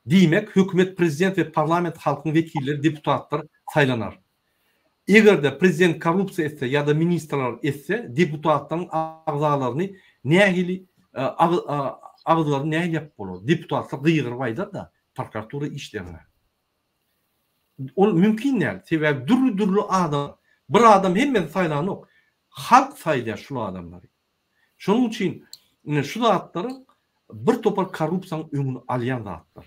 Diýmek, hökümet, prezident we parlament halkyň wekilleri, deputatlar saýlanar. Eger-de prezident korrupsiýa etse ýa-da ministrler etse, deputatlaryň agzalaryny nähili agyzlaryny nähili ýapyp bolar? Deputatlar gygyryp aýdar-da, prokuratura işlerine. Ol mümkin däl. Sebäbi dürli-dürli adam, bir adam hemmesini saýlanok. Halk saýlaýar şul adamlary. Şonuň üçin ine şu zatlaryň bir topar korrupsiýanyň öňüni alýan zatlar.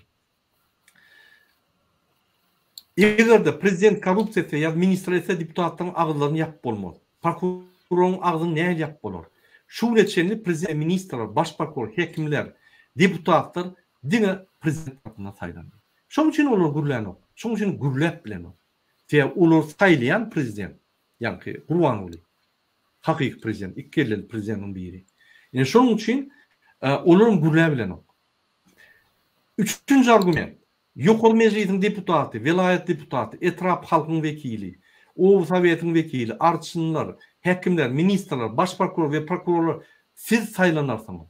Eger-de prezident korrupsiýa etse ýa-da ministr etse deputatlaryň agyzlaryny ýapyp bolmaz. Prokuroryň agzyny nähili ýapyp bolar? Şu güne çenli prezident, ministrler, baş prokuror, hekimler, deputatlar diňe prezident tarapyndan saýlandy. Şonuň üçin olar gürlänok. Şonuň üçin gürläp bilenok. Sebäbi olary saýlaýan prezident, ýaňky Gurbanguly. Hakyky prezident, ikikelleli prezidentiň biri. Ine şonuň üçin olaram gürläbilenok. Üçünji argument. Ýokary mejlisiň deputaty, welaýat deputaty, etrap halkyň wekili, oba sowetiň wekili, arçynlar, häkimler, ministrler, baş prokuror we prokurorlar siz saýlanarsyňyz.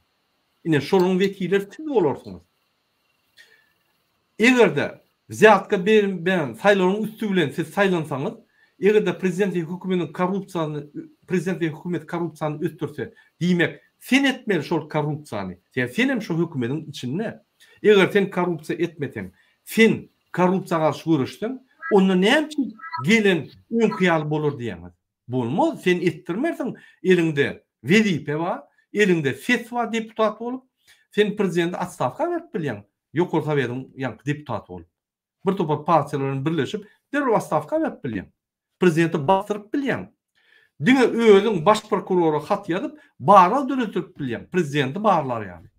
Ine şolaryň wekilleri siz bolarsyňyz. Eger-de wzýatka beren saýlawyň üsti bilen siz saýlansaňyz, eger-de prezident we hökümetiň korrupsiýany prezident we hökümet korrupsiýany ösdürse, diýmek, sen etmeli şol korrupsiýany. Sebäbi sen hem şo hökümetiň içinde. Eger sen korrupsiýa etmeseň, sen korrupsiýa garşy göreşseň, onda näme üçin gelen öňki ýaly bolar diýýäňiz? Bolmaz, sen etdirmersiň, eliňde wezipe bar, eliňde ses bar deputat bolup, sen prezidenti otstawka berip bilýäň, Ýokary Sowetiň ýaňky deputaty bolup. Bir topar partiýalar bilen birleşip, derrew otstawka berip bilýäň. Prezidenti basdyryp bilýäň. Diňe özüň baş prokurora hat ýazyp, barlag döretdirip bilýäň, prezidenti barlar ýaly.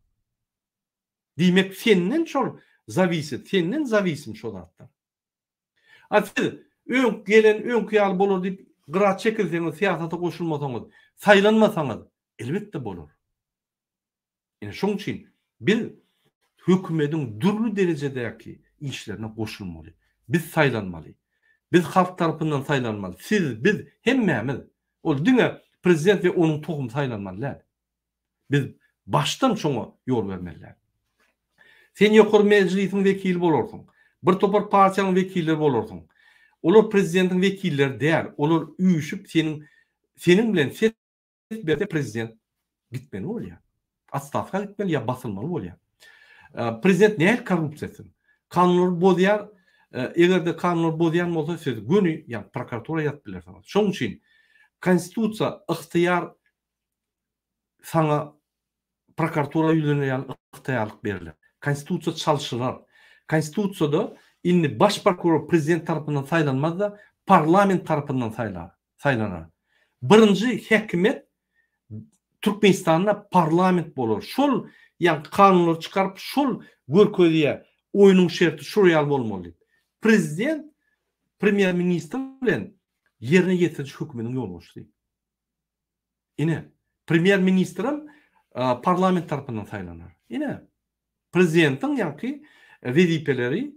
Diýmek, senden şol zawisit, senden zawisim şo zatlar. A siz öňki gelen öňki ýaly bolar diýip gyra çekilseňiz, syýasata goşulmasaňyz, saýlanmasaňyz, elbetde bolar. Ine şoň üçin biz hökümediň dürli derejedäki işlerine goşulmaly. Biz saýlanmaly. Biz halk tarapyndan saýlanmaly. Siz, biz, hemmämiz. Ol diňe prezident we onuň tohumy saýlanmaly däl. Biz başdan şoňa ýol bermeli däl. Sen Ýokary Mejlisiň wekili bolarsyň. Bir topar partiýanyň wekilleri bolarsyň. Olar prezidentiň wekilleri däl. Olar üýşüp seniň seniň bilen ses berse prezident gitmeli bolýar. Otstawka gitmeli ýa basylmaly bolýar. Prezident nähili korrupsiýa etsin? Kanunlary bozýar. Eger-de kanunlary bozýan bolsa siz göni ýa prokuratura ýazyp bilersiňiz. Şonuň üçin konstitusiýa ygtyýar saňa prokuratura ýüzlenir ýaly ygtyýarlyk berler. Konstitusiýa çalşylar. Konstitusiýada indi baş prokuror prezident tarapyndan saýlanmaz-da, parlament tarapyndan saýlar, saýlanar. Birinji häkimiýet Türkmenistanda parlament bolar. Şol ýaňky kanunlary çykaryp, şol görkezýär, oýnuň şerti şul ýaly bolmaly diýip. Prezident premýer-ministr bilen ýerine ýetiriji hökümetiň ýolbaşçysy. Ine, premýer-ministrem parlament tarapyndan saýlanar. Ine, prezidentiň ýaňky wezipeleri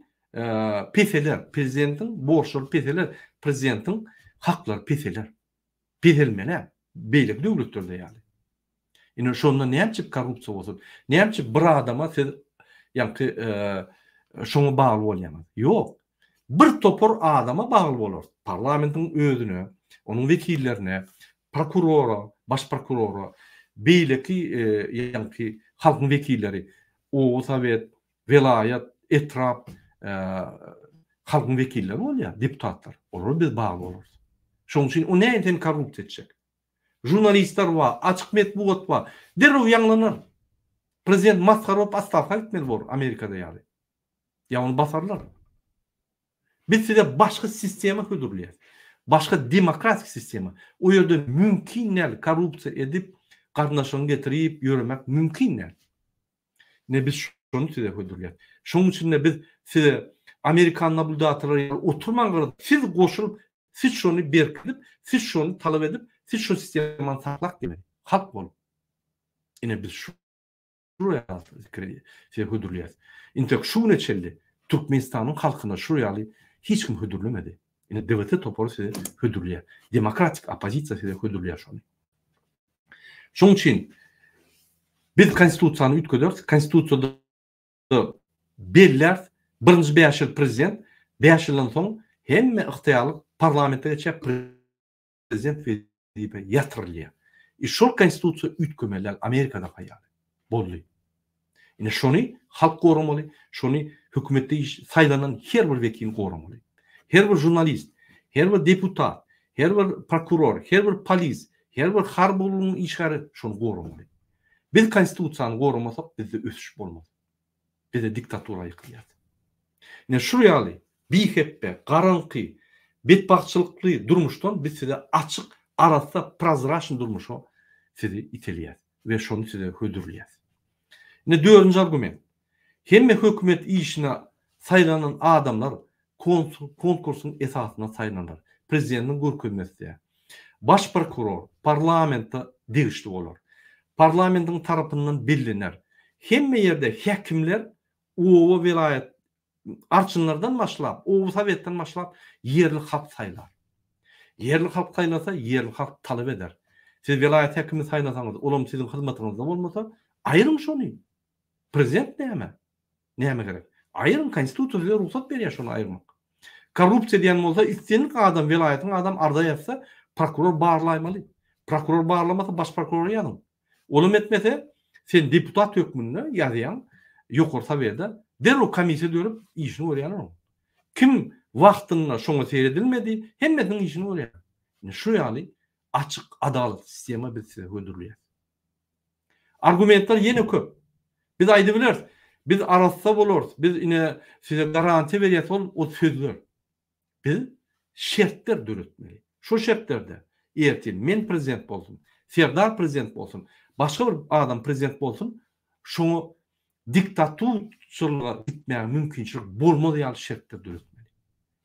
peseler, prezidentiň borçlary peseler, prezidentiň haklary peseler. Peselmeli, beýleki döwletlerde ýaly. Ine şonda näme üçin korrupsiýa bolsun? Näme üçin bir adama siz ýaňky şoňa bagly bolýaňyz? Ýok. Bir topar adama bagly bolar. Parlamentiň özüne, onuň wekillerine, prokurora, baş prokurora, beýleki ýaňky halkyň wekilleri, oba sowet, welaýat, etrap halkyň wekilleri bolýar, deputatlar. Olara biz bagly bolarys. Şonuň üçin o näme seni korrupsiýa etjek? Žurnalistler bar, açyk metbugat bar. Derrew ýaňlanar. Prezident masgara bolup otstawka gitmeli bor Amerikada ýaly. Ýa ony basarlar. Biz size başga sistema hödürleýäs. Başga demokratik sistema. O ýerde mümkin däl korrupsiýa edip, garyndaşyňy getirip ýöremek mümkin däl. Ine biz şony size hödürleýäs. Şonuň üçin-de biz size amerikan nablýudatorlary ýaly oturmaň gyrada, siz goşulyp, siz şony berkidip, siz şony talap edip, siz şo sistemany saklap diýmeli. Halk bolup. Ine biz şu pikiri size hödürleýäs. Intek şu güne çenli Türkmenistanyň halkyna şu ýaly hiç kim hödürlemedi. Ine DWT topary size hödürleýär. Demokratik oppozisiýa size hödürleýär şony. Şonuň üçin biz konstitusiýany üýtgederis, konstitusiýada belläris, birinji bäş ýyl prezident, bäş ýyldan soň hemme ygtyýarlyk parlamente geçýär, prezident wezipe ýatyrylýar. E şol konstitusiýa üýtgemeli däl, Amerikadaky ýaly. Boldy. Ine şony halk goramaly, şony hökümetde iş saýlanan her bir wekil goramaly. Her bir žurnalist, her bir deputat, her bir prokuror, her bir polis, her bir harby gullugyň işgäri şony goramaly. Biz konstitusiýany goramasak bizde ösüş bolmaz. Bizde diktatura ýykylýar. Ine şu ýaly bihepbe, garaňky, betbagtçylykly durmuşdan biz size açyk, arassa, prozraçnyý durmuşa sizi itelýäs we şony size hödürleýäs. Ine dördünji argument. Hemme hökümet işine saýlanan adamlar konkursyň esasynda saýlanar. Prezidentiň görkezmesi däl. Baş prokuror parlamente degişli bolar. Parlamentiň tarapyndan bellener. Hemme ýerde häkimler oba welaýat arçynlardan başlap, oba sowetden başlap ýerli halk saýlar. Ýerli halk saýlasa, ýerli halk talap eder. Siz welaýat häkimini saýlasaňyz, olam siziň hyzmatyňyzda bolmasa, aýryň şony. Prezident näme? Näme gerek? Aýryň, konstitusiýa size rugsat berýär şony aýyrmak. Korrupsiýa diýen bolsa, islendik adam, welaýatyň adam arza ýazsa, prokuror barlaýmaly. Prokuror barlamasa, baş prokurora ýazyň. Olam etmese, sen deputat hökmünde ýazýaň Ýokary Sowede, derrew komissiýa dörüp, işini görýärler onuň. Kim wagtynda şoňa seredilmedi, hemmesiniň işini görýär. Ine şu ýaly açyk, adalatly sistema biz size hödürleýäris. Argumentler ýene köp. Biz aýdybileris, biz arassa bolarys, biz ine size garantiýa berýäris ol o sözler. Biz şertler döretmeli. Şo şertlerde ertir men prezident bolsun, Serdar prezident bolsun, başga bir adam prezident bolsun, şoňa diktaturçylyga gitmäge mümkinçilik bolmaz ýaly şertler döretmeli.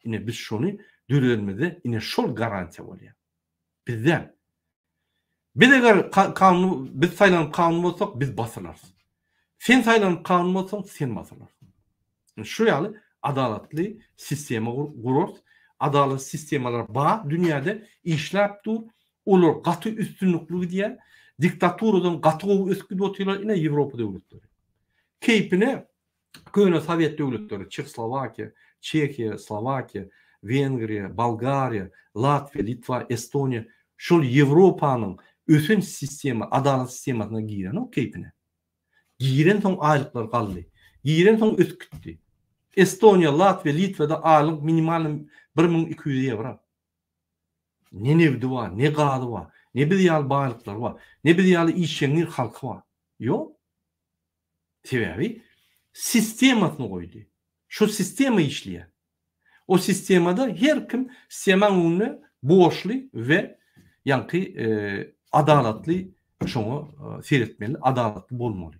Ine biz şony döredenimizde ine şol garantiýa bolýar. Biz däl. Biz eger kanun biz saýlanyp kanun bolsak biz basylarys. Sen saýlanyp kanun bolsaň sen basylarsyň. Şu ýaly adalatly sistema gurarys. Adalatly sistemalar bar dünýäde işläp dur. Olar gaty üstünlikli gidýär. Diktaturadan gaty gowy ösüp gidip otyrlar ine Ýewropa döwletleri. Keýpine Köne sowet döwletleri, Çehoslowakiýa, Çehiýa, Slowakiýa, Wengriýa, Bolgariýa, Latwiýa, Litwa, Estoniýa şol Ýewropanyň ösen sistema, adalat sistemasyna girenok keýpine. Girensoň aýlyklar galdy. Girensoň ösüp gitdi. Estoniýa, Latwiýa, Litwada aýlyk minimalnyý 1200 ýewro. Ne nebdi bar, ne gazy bar, ne biz ýaly baýlyklary bar, ne biz ýaly işjeňňir halky bar. Ýok. Sebäbi sistemasyny goýdy. Şo sistema işleýär. O sistemada her kim sistemaň öňünde borçly we ýaňky adalatly şoňa seretmeli, adalatly bolmaly.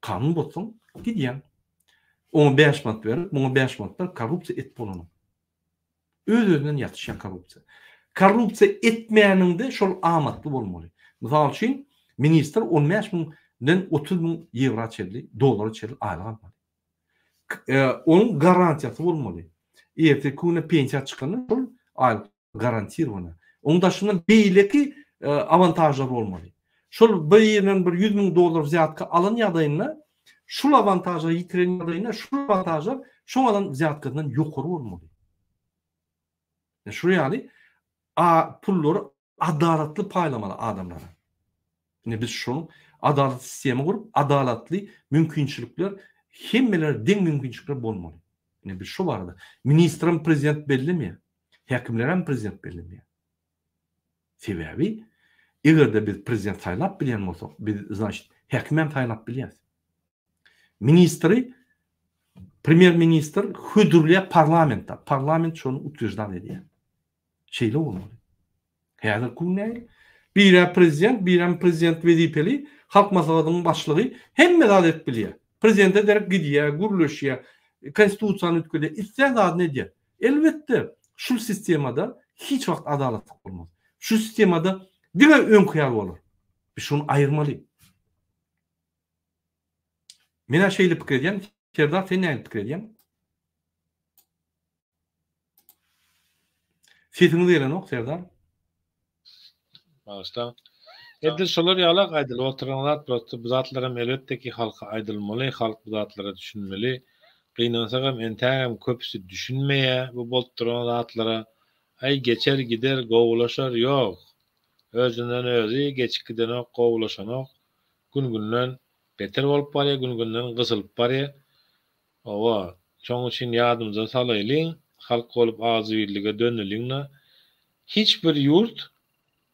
Kanun bozsaň gidýäň. Oňa 5 manat berip, muňa 5 manat berip korrupsiýa etip bolanok. Öz-özünden ýatyşýar korrupsiýa. Korrupsiýa etmäniňde şol amatly bolmaly. Mysal üçin, ministr 15 müňden 30 müň ýewra çenli, dollara çenli aýlyk almaly. Onuň garantiýasy bolmaly. Erteki güne pensiýa çykanda şol aýlyk garantirowany. Onuň daşyndan beýleki awantažlar bolmaly. Şol bir ýerinden bir 100 müň dollar wzýatka alan ýagdaýynda şul awantažlary ýitiren ýagdaýynda şul awantažlar şoň alan wzýatkasyndan ýokary bolmaly. Şu ýaly a pullary adalatly paýlamaly adamlara. Indi biz şonuň adalatly sistema gurup, adalatly mümkinçilikler hemmelere deň mümkinçilikler bolmaly. Indi biz şu barada ministrem prezident bellemeýär, häkimlerem prezident bellemeýär. Sebäbi eger-de biz prezident saýlap bilýän bolsak, biz znaçit häkimem saýlap bilýäris. Ministri premýer ministr hödürleýär parlamente. Parlament şony utwерждать edýär. Şeýle bolmaly. Häzirki gün nähili? Birä prezident, birem prezident wezipeli, Halk Maslahatynyň başlygy hemme zat edip bilýär. Prezidente derek gidýär, gürleşýär, konstitusiýany üýtgedýär, islän zadyny edýär. Elbetde, şul sistemada hiç wagt adalatlyk bolmaz. Şu sistemada diňe öňki ýaly bolar. Biz şuny aýyrmaly. Men-ä şeýle pikir edýän. Serdar sen nähili pikir edýäň? Sesiňiz gelenok Serdar. Bagyşlaň. Edil şolar ýalak aýdylyp oturan zat prosta bu zatlaram elbetde ki halka aýdylmaly, halk bu zatlara düşünmeli. Gynansagam entägem köpüsi düşünmeýä bu bolup duran zatlara. Aý geçer gider gowulaşar ýok. Özünden özi geçip gidenok gowulaşanok. Gün günden beter bolup barýa gün günden gysylyp barýa. Hawa, şoň üçin ýadymyza salaýlyň, halk bolup agzybirlige döneliň-de, hiç bir ýurt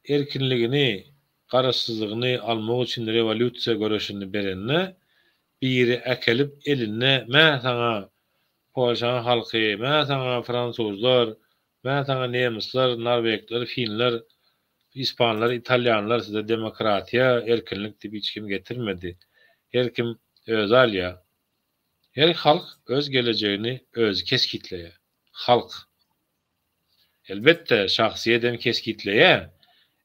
erkinligini, garaşsyzlygyny almak üçin rewolýusiýa göreşini berende, biri äkelip elinde mä saňa Polşaň halky, mä saňa fransuzlar, mä saňa nemisler, norwegler, finler, ispanlar, italýanlar size demokratiýa, erkinlik diýip hiç kim getirmedi. Her kim özi alýar. Her halk öz gelejegini özi kesgitleýär. Halk. Elbetde, şahsyýet hem kesgitleýär.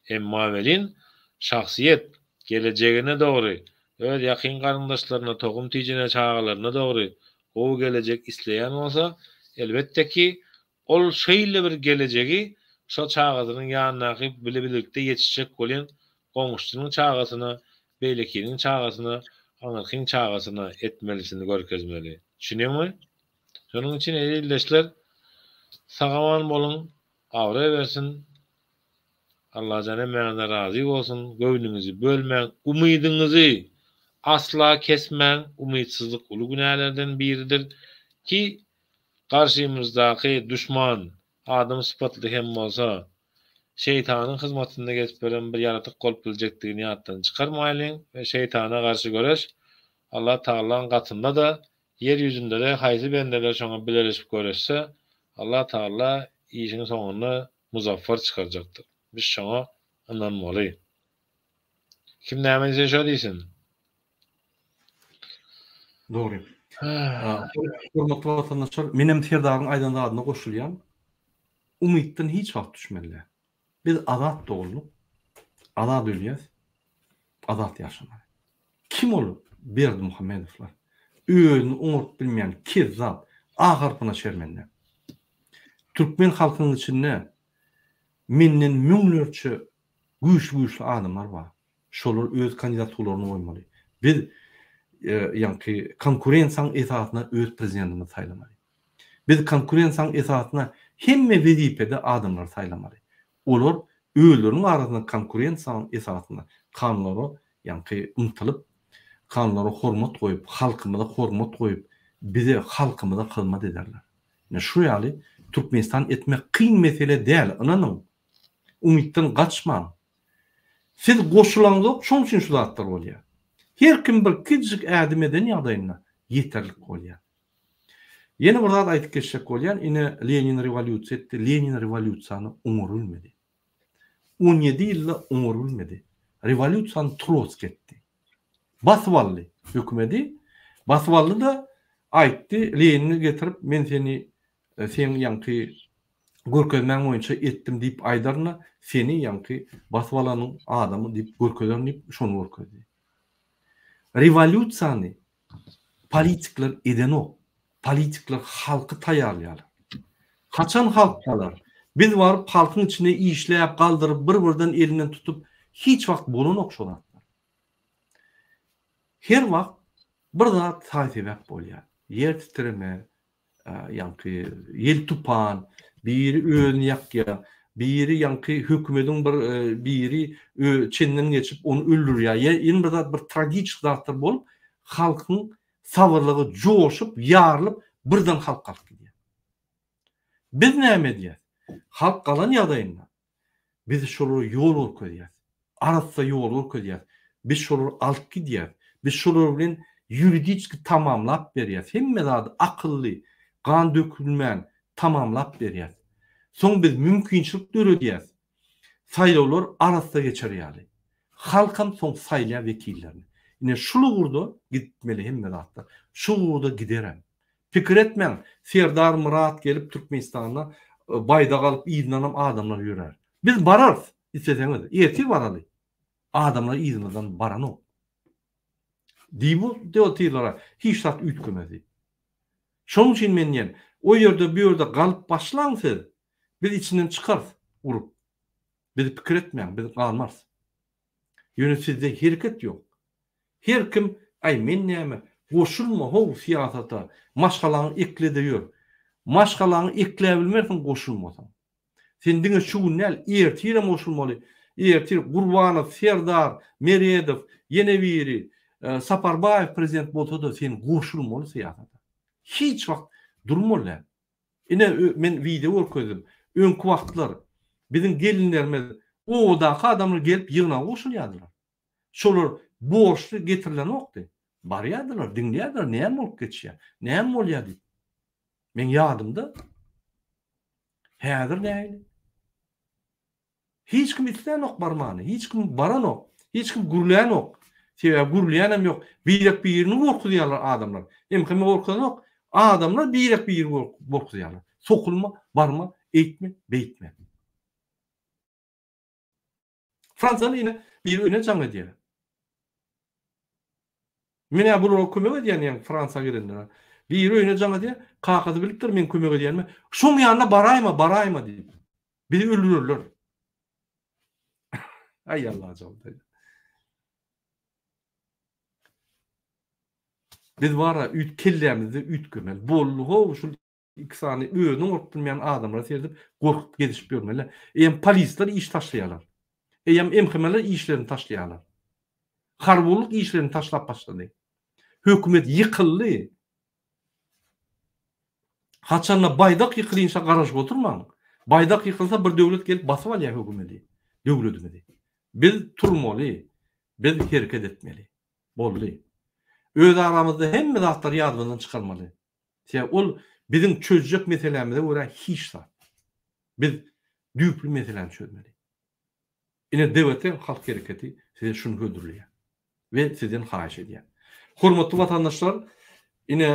Emma welin, şahsyýet gelejegine dogry, öz ýakyn garyndaşlaryna, tohum-tijine, çagalaryna dogry gowy gelejek isleýän bolsa, elbetde ki, ol şeýle bir gelejegi şo çagasynyň ýanyndaky bile birlikde ýetişjek bolýan goňşusynyň çagasyna, beýlekiniň çagasyna, aňyrkyň çagasyna etmelisini görkezmeli. Düşünýäňmi? Şonuň üçin eziz ildeşler, sag-aman boluň, abraý bersin, Allajan hemmäňizden razy bolsun, göwnüňizi bölmäň, umydyňyzy asla kesmäň, umytsyzlyk uly günälerden biridir ki, garşymyzdaky duşman adam sypatly hem bolsa, şeýtanyň hyzmatynda gezip ýören bir ýaratyk bolup biljekdigini ýatdan çykarmaýlyň we şeýtana garşy göreş Allah Tagalaň gatynda-da, ýer ýüzünde-de haýsy bendeler şoňa bileleşip göreşse, Allah Tagala işiň soňunda muzaffar çykarjakdyr. Biz şoňa ynanmaly. Kim näme diýse şo diýsin. Dogry. Hormatly watandaşlar, menem Serdaryň aýdan zadyna goşulýan. Umytdan hiç wagt düşmeli däl. Biz azat doguldyk, azat ölýäs, azat ýaşamaly. Kim ol Berdimuhamedowlar? Özüni oňaryp bilmeýän kezzap, A harpyna şermende. Türkmen halkynyň içinde menden müňlerçe güýçli-güýçli adamlar bar. Şolar öz kandidatularyny goýmaly. Biz ýaňky konkurensiýanyň esasynda öz prezidentimizi saýlamaly. Biz konkurensiýanyň esasynda hemme wezipede adamlary saýlamaly. Olar özleriniň arasynda konkurensiýanyň esasynda kanunlara ýaňky ymtylyp, kanunlara hormat goýup, halkymyza hormat goýup, bize, halkymyza hyzmat ederler. Ine şu ýaly Türkmenistan etmek kyn mesele däl, ynanyň. Umytdan gaçmaň. Siz goşulaňzok şoň üçin şu zatlar bolýar. Her kim bir kiçijik ädim eden ýagdaýynda ýeterlik bolýar. Ýene bir zat aýdyp geçjek bolýan, ine Lenin rewolýusiýa etdi, Lenin rewolýusiýany oňarybilmedi. On ýedi ýylda oňarybilmedi. Rewolýusiýany Trotskiý etdi. Basyp aldy hökümedi. Basyp aldy-da aýtdy, Lenini getirip men seni seň ýaňky görkezmäň boýunça etdim diýip aýdaryn-da, seni ýaňky basyp alanyň adamy diýip görkezerin diýip şony görkezdi. Rewolýusiýany politikler edenok. Politikler halky taýýarlaýarlar. Haçan halk galar? Biz baryp halkyň içinde işläp, galdyryp, bir-birden elinden tutup hiç wagt bolanok şo zatlar. Her wagt bir zat saý-sebäp bolýar. Ýer titreme, ýaňky ýel tupan, biri özüni ýakýar, biri ýaňky hökümediň bir biri çenden geçip ony öldürýär. Ýene bir zat bir tragiçik zatlar bolup, halkyň sabyrlygy joşup, ýarylyp, birden halk galyp gidýär. Biz näme edýäs? Halk galan ýagdaýynda Biz şolara ýol görkezýäs. Arassa ýol görkezýäs. Biz şolary alyp gidýäs. Biz şolar bilen ýuridiçki tamamlap berýäs. Hemme zady akylly, gan dökülmän tamamlap berýäs. Soň biz mümkinçilik döredýäs. Saýlawlar arassa geçer ýaly. Halkam soň saýlaýar wekillerini. Ine şul ugurda gitmeli hemme zatlar. Şu ugurda giderem. Pikir etmäň, Serdar Myrat gelip Türkmenistanda baýdak alyp yzyndanam adamlar ýörär. Biz bararys, isleseňiz, ertir baraly. Adamlar yzymyzdan baranok. Diýip otyrlar-a, hiç zat üýtgemez diýip. Şonuň üçin men diýen, o ýerde bu ýerde galyp başlaň siz, biz içinden çykarys urup. Bizi pikir etmäň, biz galmarys. Ýöne sizde hereket ýok. Her kim, aý men näme, goşulma how syýasata, maşgalaňy ekle-de ýör. Maşgalaňy ekläbilmersiň goşulmasaň. Sen diňe şu gün däl, ertirem goşulmaly. Ertir Gurbanow, Serdar, Meredow, ýene biri, Saparbaýew prezident bolsa-da sen goşulmaly syýasata. Hiç wagt durmaly däl. Ine men wideo görkezdim. Öňki wagtlar biziň gelinlerimiz obadaky adamlar gelip ýygnaga goşulýardylar. Şolar borçly getirilenokdy. Barýardylar, diňleýärdiler näme bolup geçýär, näme bolýar diýip. Meň ýadymda. Häzir nähili? Hiç kim islänok barmany, hiç kim baranok, hiç kim gürlänok. Sebäbi gürleýänem ýok. Birek birini gorkuzýarlar adamlar. MHM gorkuzanok, adamlar birek birini gorkuzýarlar. Sokulma, barma, eýtme, beýtme. Fransiýaly ine biri öýüne jaň edýär. Men-ä bulara kömek edýän ýaňy Fransiýa gelenlere. Biri öýüne jaň edýär, kakasy bilipdir meň kömek edýänimi. Şoň ýanyna baraýma, baraýma diýip. Bizi öldürerler. Aý Allajan. Biz bara üýt kellämizde üýtgemeli. Boldy how şul Iki sany özüni gorkup bilmeýän adamlara seredip gorkup gezişip ýörmeli. Eýýäm polisler iş taşlaýarlar. Eýýäm MHM-ler işlerini taşlaýarlar. Harby gulluk işlerini taşlap başlady. Hökümet ýykyldy. Haçanda baýdak ýykylynça garaşyp oturmaň. Baýdak ýykylsa bir döwlet gelip basyp alýar hökümeti, döwletimizi. Biz turmaly, biz hereket etmeli. Boldy. Öz aramyzda hemme zatlary ýadymyzdan çykarmaly. Sebäbi ol biziň çözjek meselämize görä hiç zat. Biz düýpli meseläni çözmeli. Ine DWT halk hereketi size şuny hödürleýär we sizden haýyş edýär. Hormatly watandaşlar, ine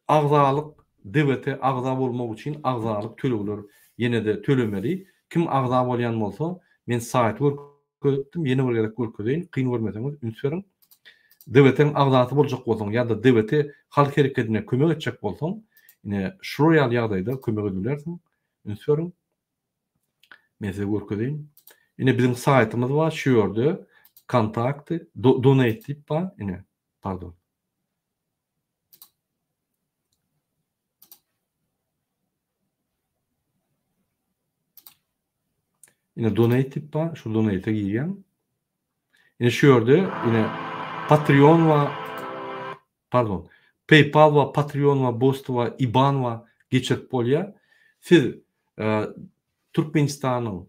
agzalyk DWT agza bolmak üçin agzalyk tölegler ýene-de tölemeli. Kim agza bolýan bolsa, men saýty görkezipdim, ýene bir gezek görkezeýin, kyn görmeseňiz üns beriň. DWT-niň agzasy boljak bolsaň ýa-da DWT halk herekedine kömek etjek bolsaň, ine şular ýaly ýagdaýda kömek edip bilersiň. Üns beriň. Men size görkezeýin. Ine biziň saýtymyz bar, şu ýerde kontakty, donate diýip bar, ine, pardon. Ine donate diýip bar, şu donate-e girýäň. Ine şu ýerde ine Patreon we pardon, PayPal we Patreon we Boosty we IBAN we geçirip bolýar. Siz e, Türkmenistanyň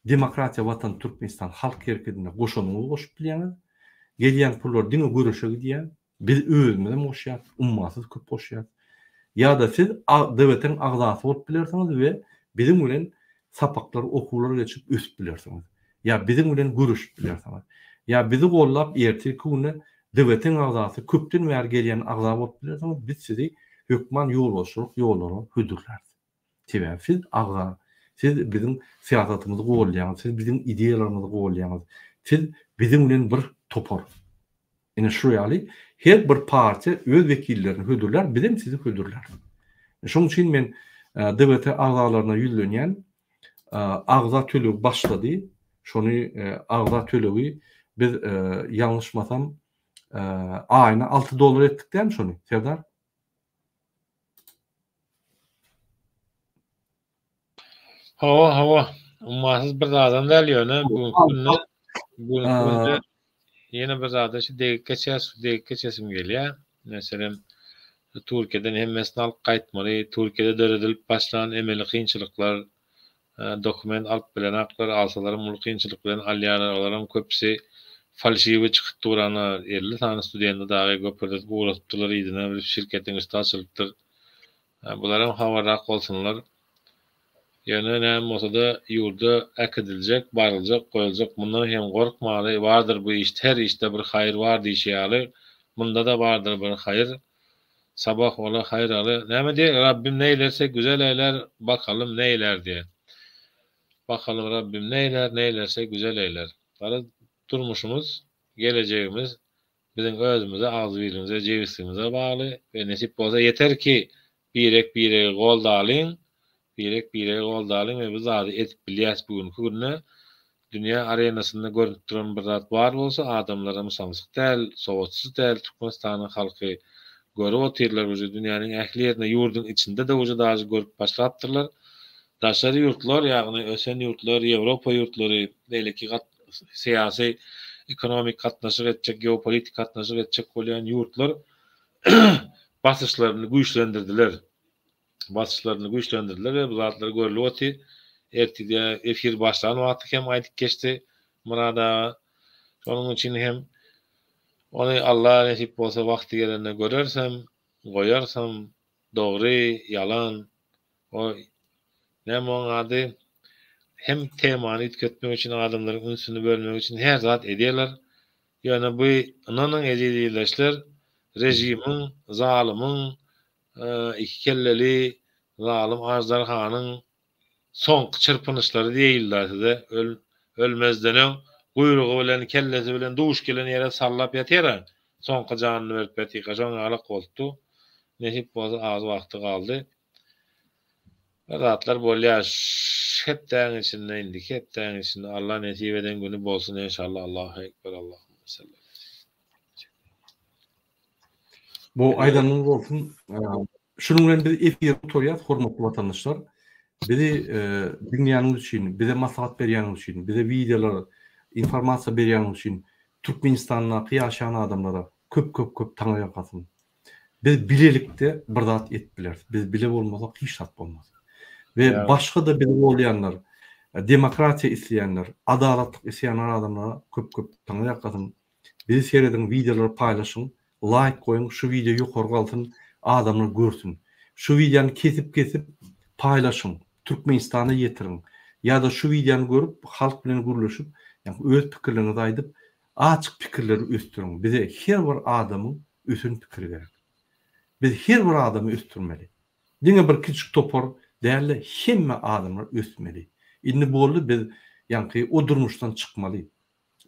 Demokratiýa Watan Türkmenistan Halk Herekedine goşanyňyzy goşup bilýäňiz. Gelýän pullar diňe göreşe gidýär. Biz özümizem goşýas, ummasyz köp goşýas. Ýa-da siz DWT-niň agzasy bolup bilersiňiz we biziň bilen sapaklar, okuwlar geçip ösüp bilersiňiz. Ýa biziň bilen görüşip bilersiňiz. Ýa bizi gollap ertirki günde DWT-niň agzasy, köpden bäri gelýän agza bolup bilersiňiz, biz sizi hökman ýolbaşçylyk ýollaryna hödürläris. Sebäbi siz agza, siz biziň syýasatymyzy goldaýaňyz, siz biziň ideýalarymyzy goldaýaňyz, siz biziň bilen bir topar. Ine şu ýaly her bir partiýa öz wekillerini hödürlär, bizem sizi hödürläris. Şonuň üçin men DWT agzalaryna ýüzlenýän, agza tölegi başlady, şony agza tölegi biz ýalňyşmasam aýyna 6 dollar etdik dämi şony, Serdar? Hawa, hawa. Ummasyz bir zadam däl ýöne bu günde bu günde ýene bir zada şu degip geçer, degip geçesim gelýär. Meselem, Türkiýeden hemmesini alyp gaýtmaly. Türkiýede döredilip başlan emeli kynçylyklar, dokument alyp bilenaklar, alsalaram uly kynçylyk bilen alýarlar. Olaryň köpüsi. Falşiwi çykyp durana 50 sany studenti dagy göpürdetip ugradypdyrlar yzyna bir şirketiň üsti açylypdyr. Bularam habarrak bolsunlar. Ýöne näme bolsada ýurda äkidiljek, baryljak, goýuljak mundan hem gorkmaly bardyr bu işde her işde bir haýyr bar diýşi ýaly mundada bardyr bir haýyr. Sabah ola haýraly näme diýer Rabbim neýlerse güzel eýlär bakalym neýlär diýer. Bakalym Rabbim neýlär neýlerse güzel eýlär. Garaz durmuşymyz gelejegimiz biziň özümize agzybirligimize jebisligimize bagly we nesip bolsa ýeter ki birek biregi goldalyň birek biregi goldalyň we bu zady edip bilýäs bu günki günde Dünýä arenasynda görnüp duran bir zat bar bolsa adamlaram samsyk däl, sowatsyz däl Türkmenistanyň halky görüp otyrlar uje dünýäniň ähli ýerinde ýurduň içinde-de uje daže görüp başlapdyrlar. Daşary ýurtlar ýagny ösen ýurtlar Ýewropa ýurtlary beýleki gat syýasy ekonomik gatnaşyk etjek geopolitik gatnaşyk etjek bolýan ýurtlar basyşlaryny güýçlendirdiler. Basyşlaryny güýçlendirdiler we bu zatlar görlüp otyr. Ertirde efir başlan wagty hem aýdyp geçdi Myrat aga. Şonuň üçin hem ony Alla nesip bolsa wagty gelende görersem, goýarsam, dogry, ýalan, o näme oň ady, hem temany üýtgetmek üçin adamlaryň ünsüni bölmek üçin her zat edýärler. Ýöne bu ynanyň eziz ildeşler, režimiň, zalymyň Iki kelleli zalym aždarhanyň soňky çyrpynyşlary diýeýin-dä size, ölmezden öň guýrugy bilen, kellesi bilen duş gelen ýere sallap ýatyr-a, soňky janyny berip ýatyka, şoň ýalak bolupdy. Nesip bolsa az wagty galdy. Bir zatlar bolýar şu hepdäň içinde, indiki hepdäň içinde Allah nesip eden güni bolsun enşallah Allahu ekber Allahumma salli ala Bu aýdanyňyz bolsun. Şunuň bilen biz efiri gutarýas, hormatly watandaşlar. Bizi diňleýäniňiz üçin, bize maslahat berýäniňiz üçin, bize wideolar, informasiýa berýäniňiz üçin Türkmenistandaky ýaşaýan adamlara köp köp köp taňryýalkasyn. Biz bilelikde bir zat edip bileris. Biz bile bolmasak hiç zat bolmaz. We başga-da bizi goldaýanlar, demokratiýa isleýänler, adalatlyk isleýänler adamlara köp köp taňryýalkasyn. Bizi serediň wideolary paýlaşyň laýk goýuň şu wideo ýokary galsyn adamlar görsün. Şu wideony kesip kesip paýlaşyň Türkmenistana ýetiriň ýada şu wideony görüp halk bilen gürleşip ýa öz pikirleriňizi aýdyp açyk pikirleri ösdüriň bize her bir adamyň ösen pikiri gerek. Biz her bir adamy ösdürmeli. Diňe bir kiçik topar dälde hemme adamlar ösmeli. Indi boldy biz ýaňky o durmuşdan çykmaly.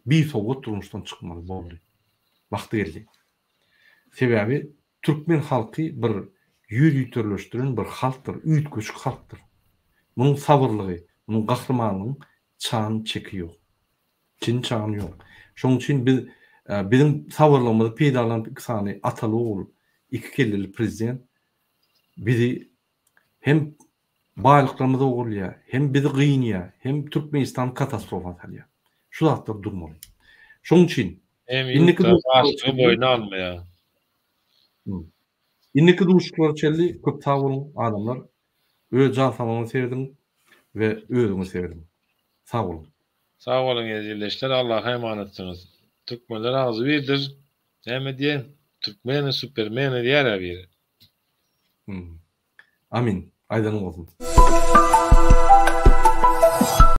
Bisowat durmuşdan çykmaly boldy. Wagty geldi. Sebäbi türkmen halky bir ýörüterleşdiren bir halkdyr, üýtgeşik halkdyr. Munuň sabyrlygy, munuň gahrymanlygyň çan çeki ýok. Çeni çany ýok. Şonuň üçin biz biziň sabyrlygymyzy peýdalanyp iki sany ataly ogul, iki kelleli prezident bizi hem baýlyklarymyzy ogurlaýar, hem bizi gynýar, hem Türkmenistany katastrofa salýar. Şu zatlar durmaly. Şonuň üçin Hem indiki duşuşyklara boýun almaýar. Indiki duşuşyklara çenli köp sag boluň adamlar. Öz jan saglygyňyza serediň we özüňize serediň. Sag boluň. Sag boluň eziz ildeşler Allaha emanetsiňiz. Türkmenler agzybirdir. Näme diýen? Türkmeni supermeni diýer-ä biri. Amin. Aýdanyň bolsun.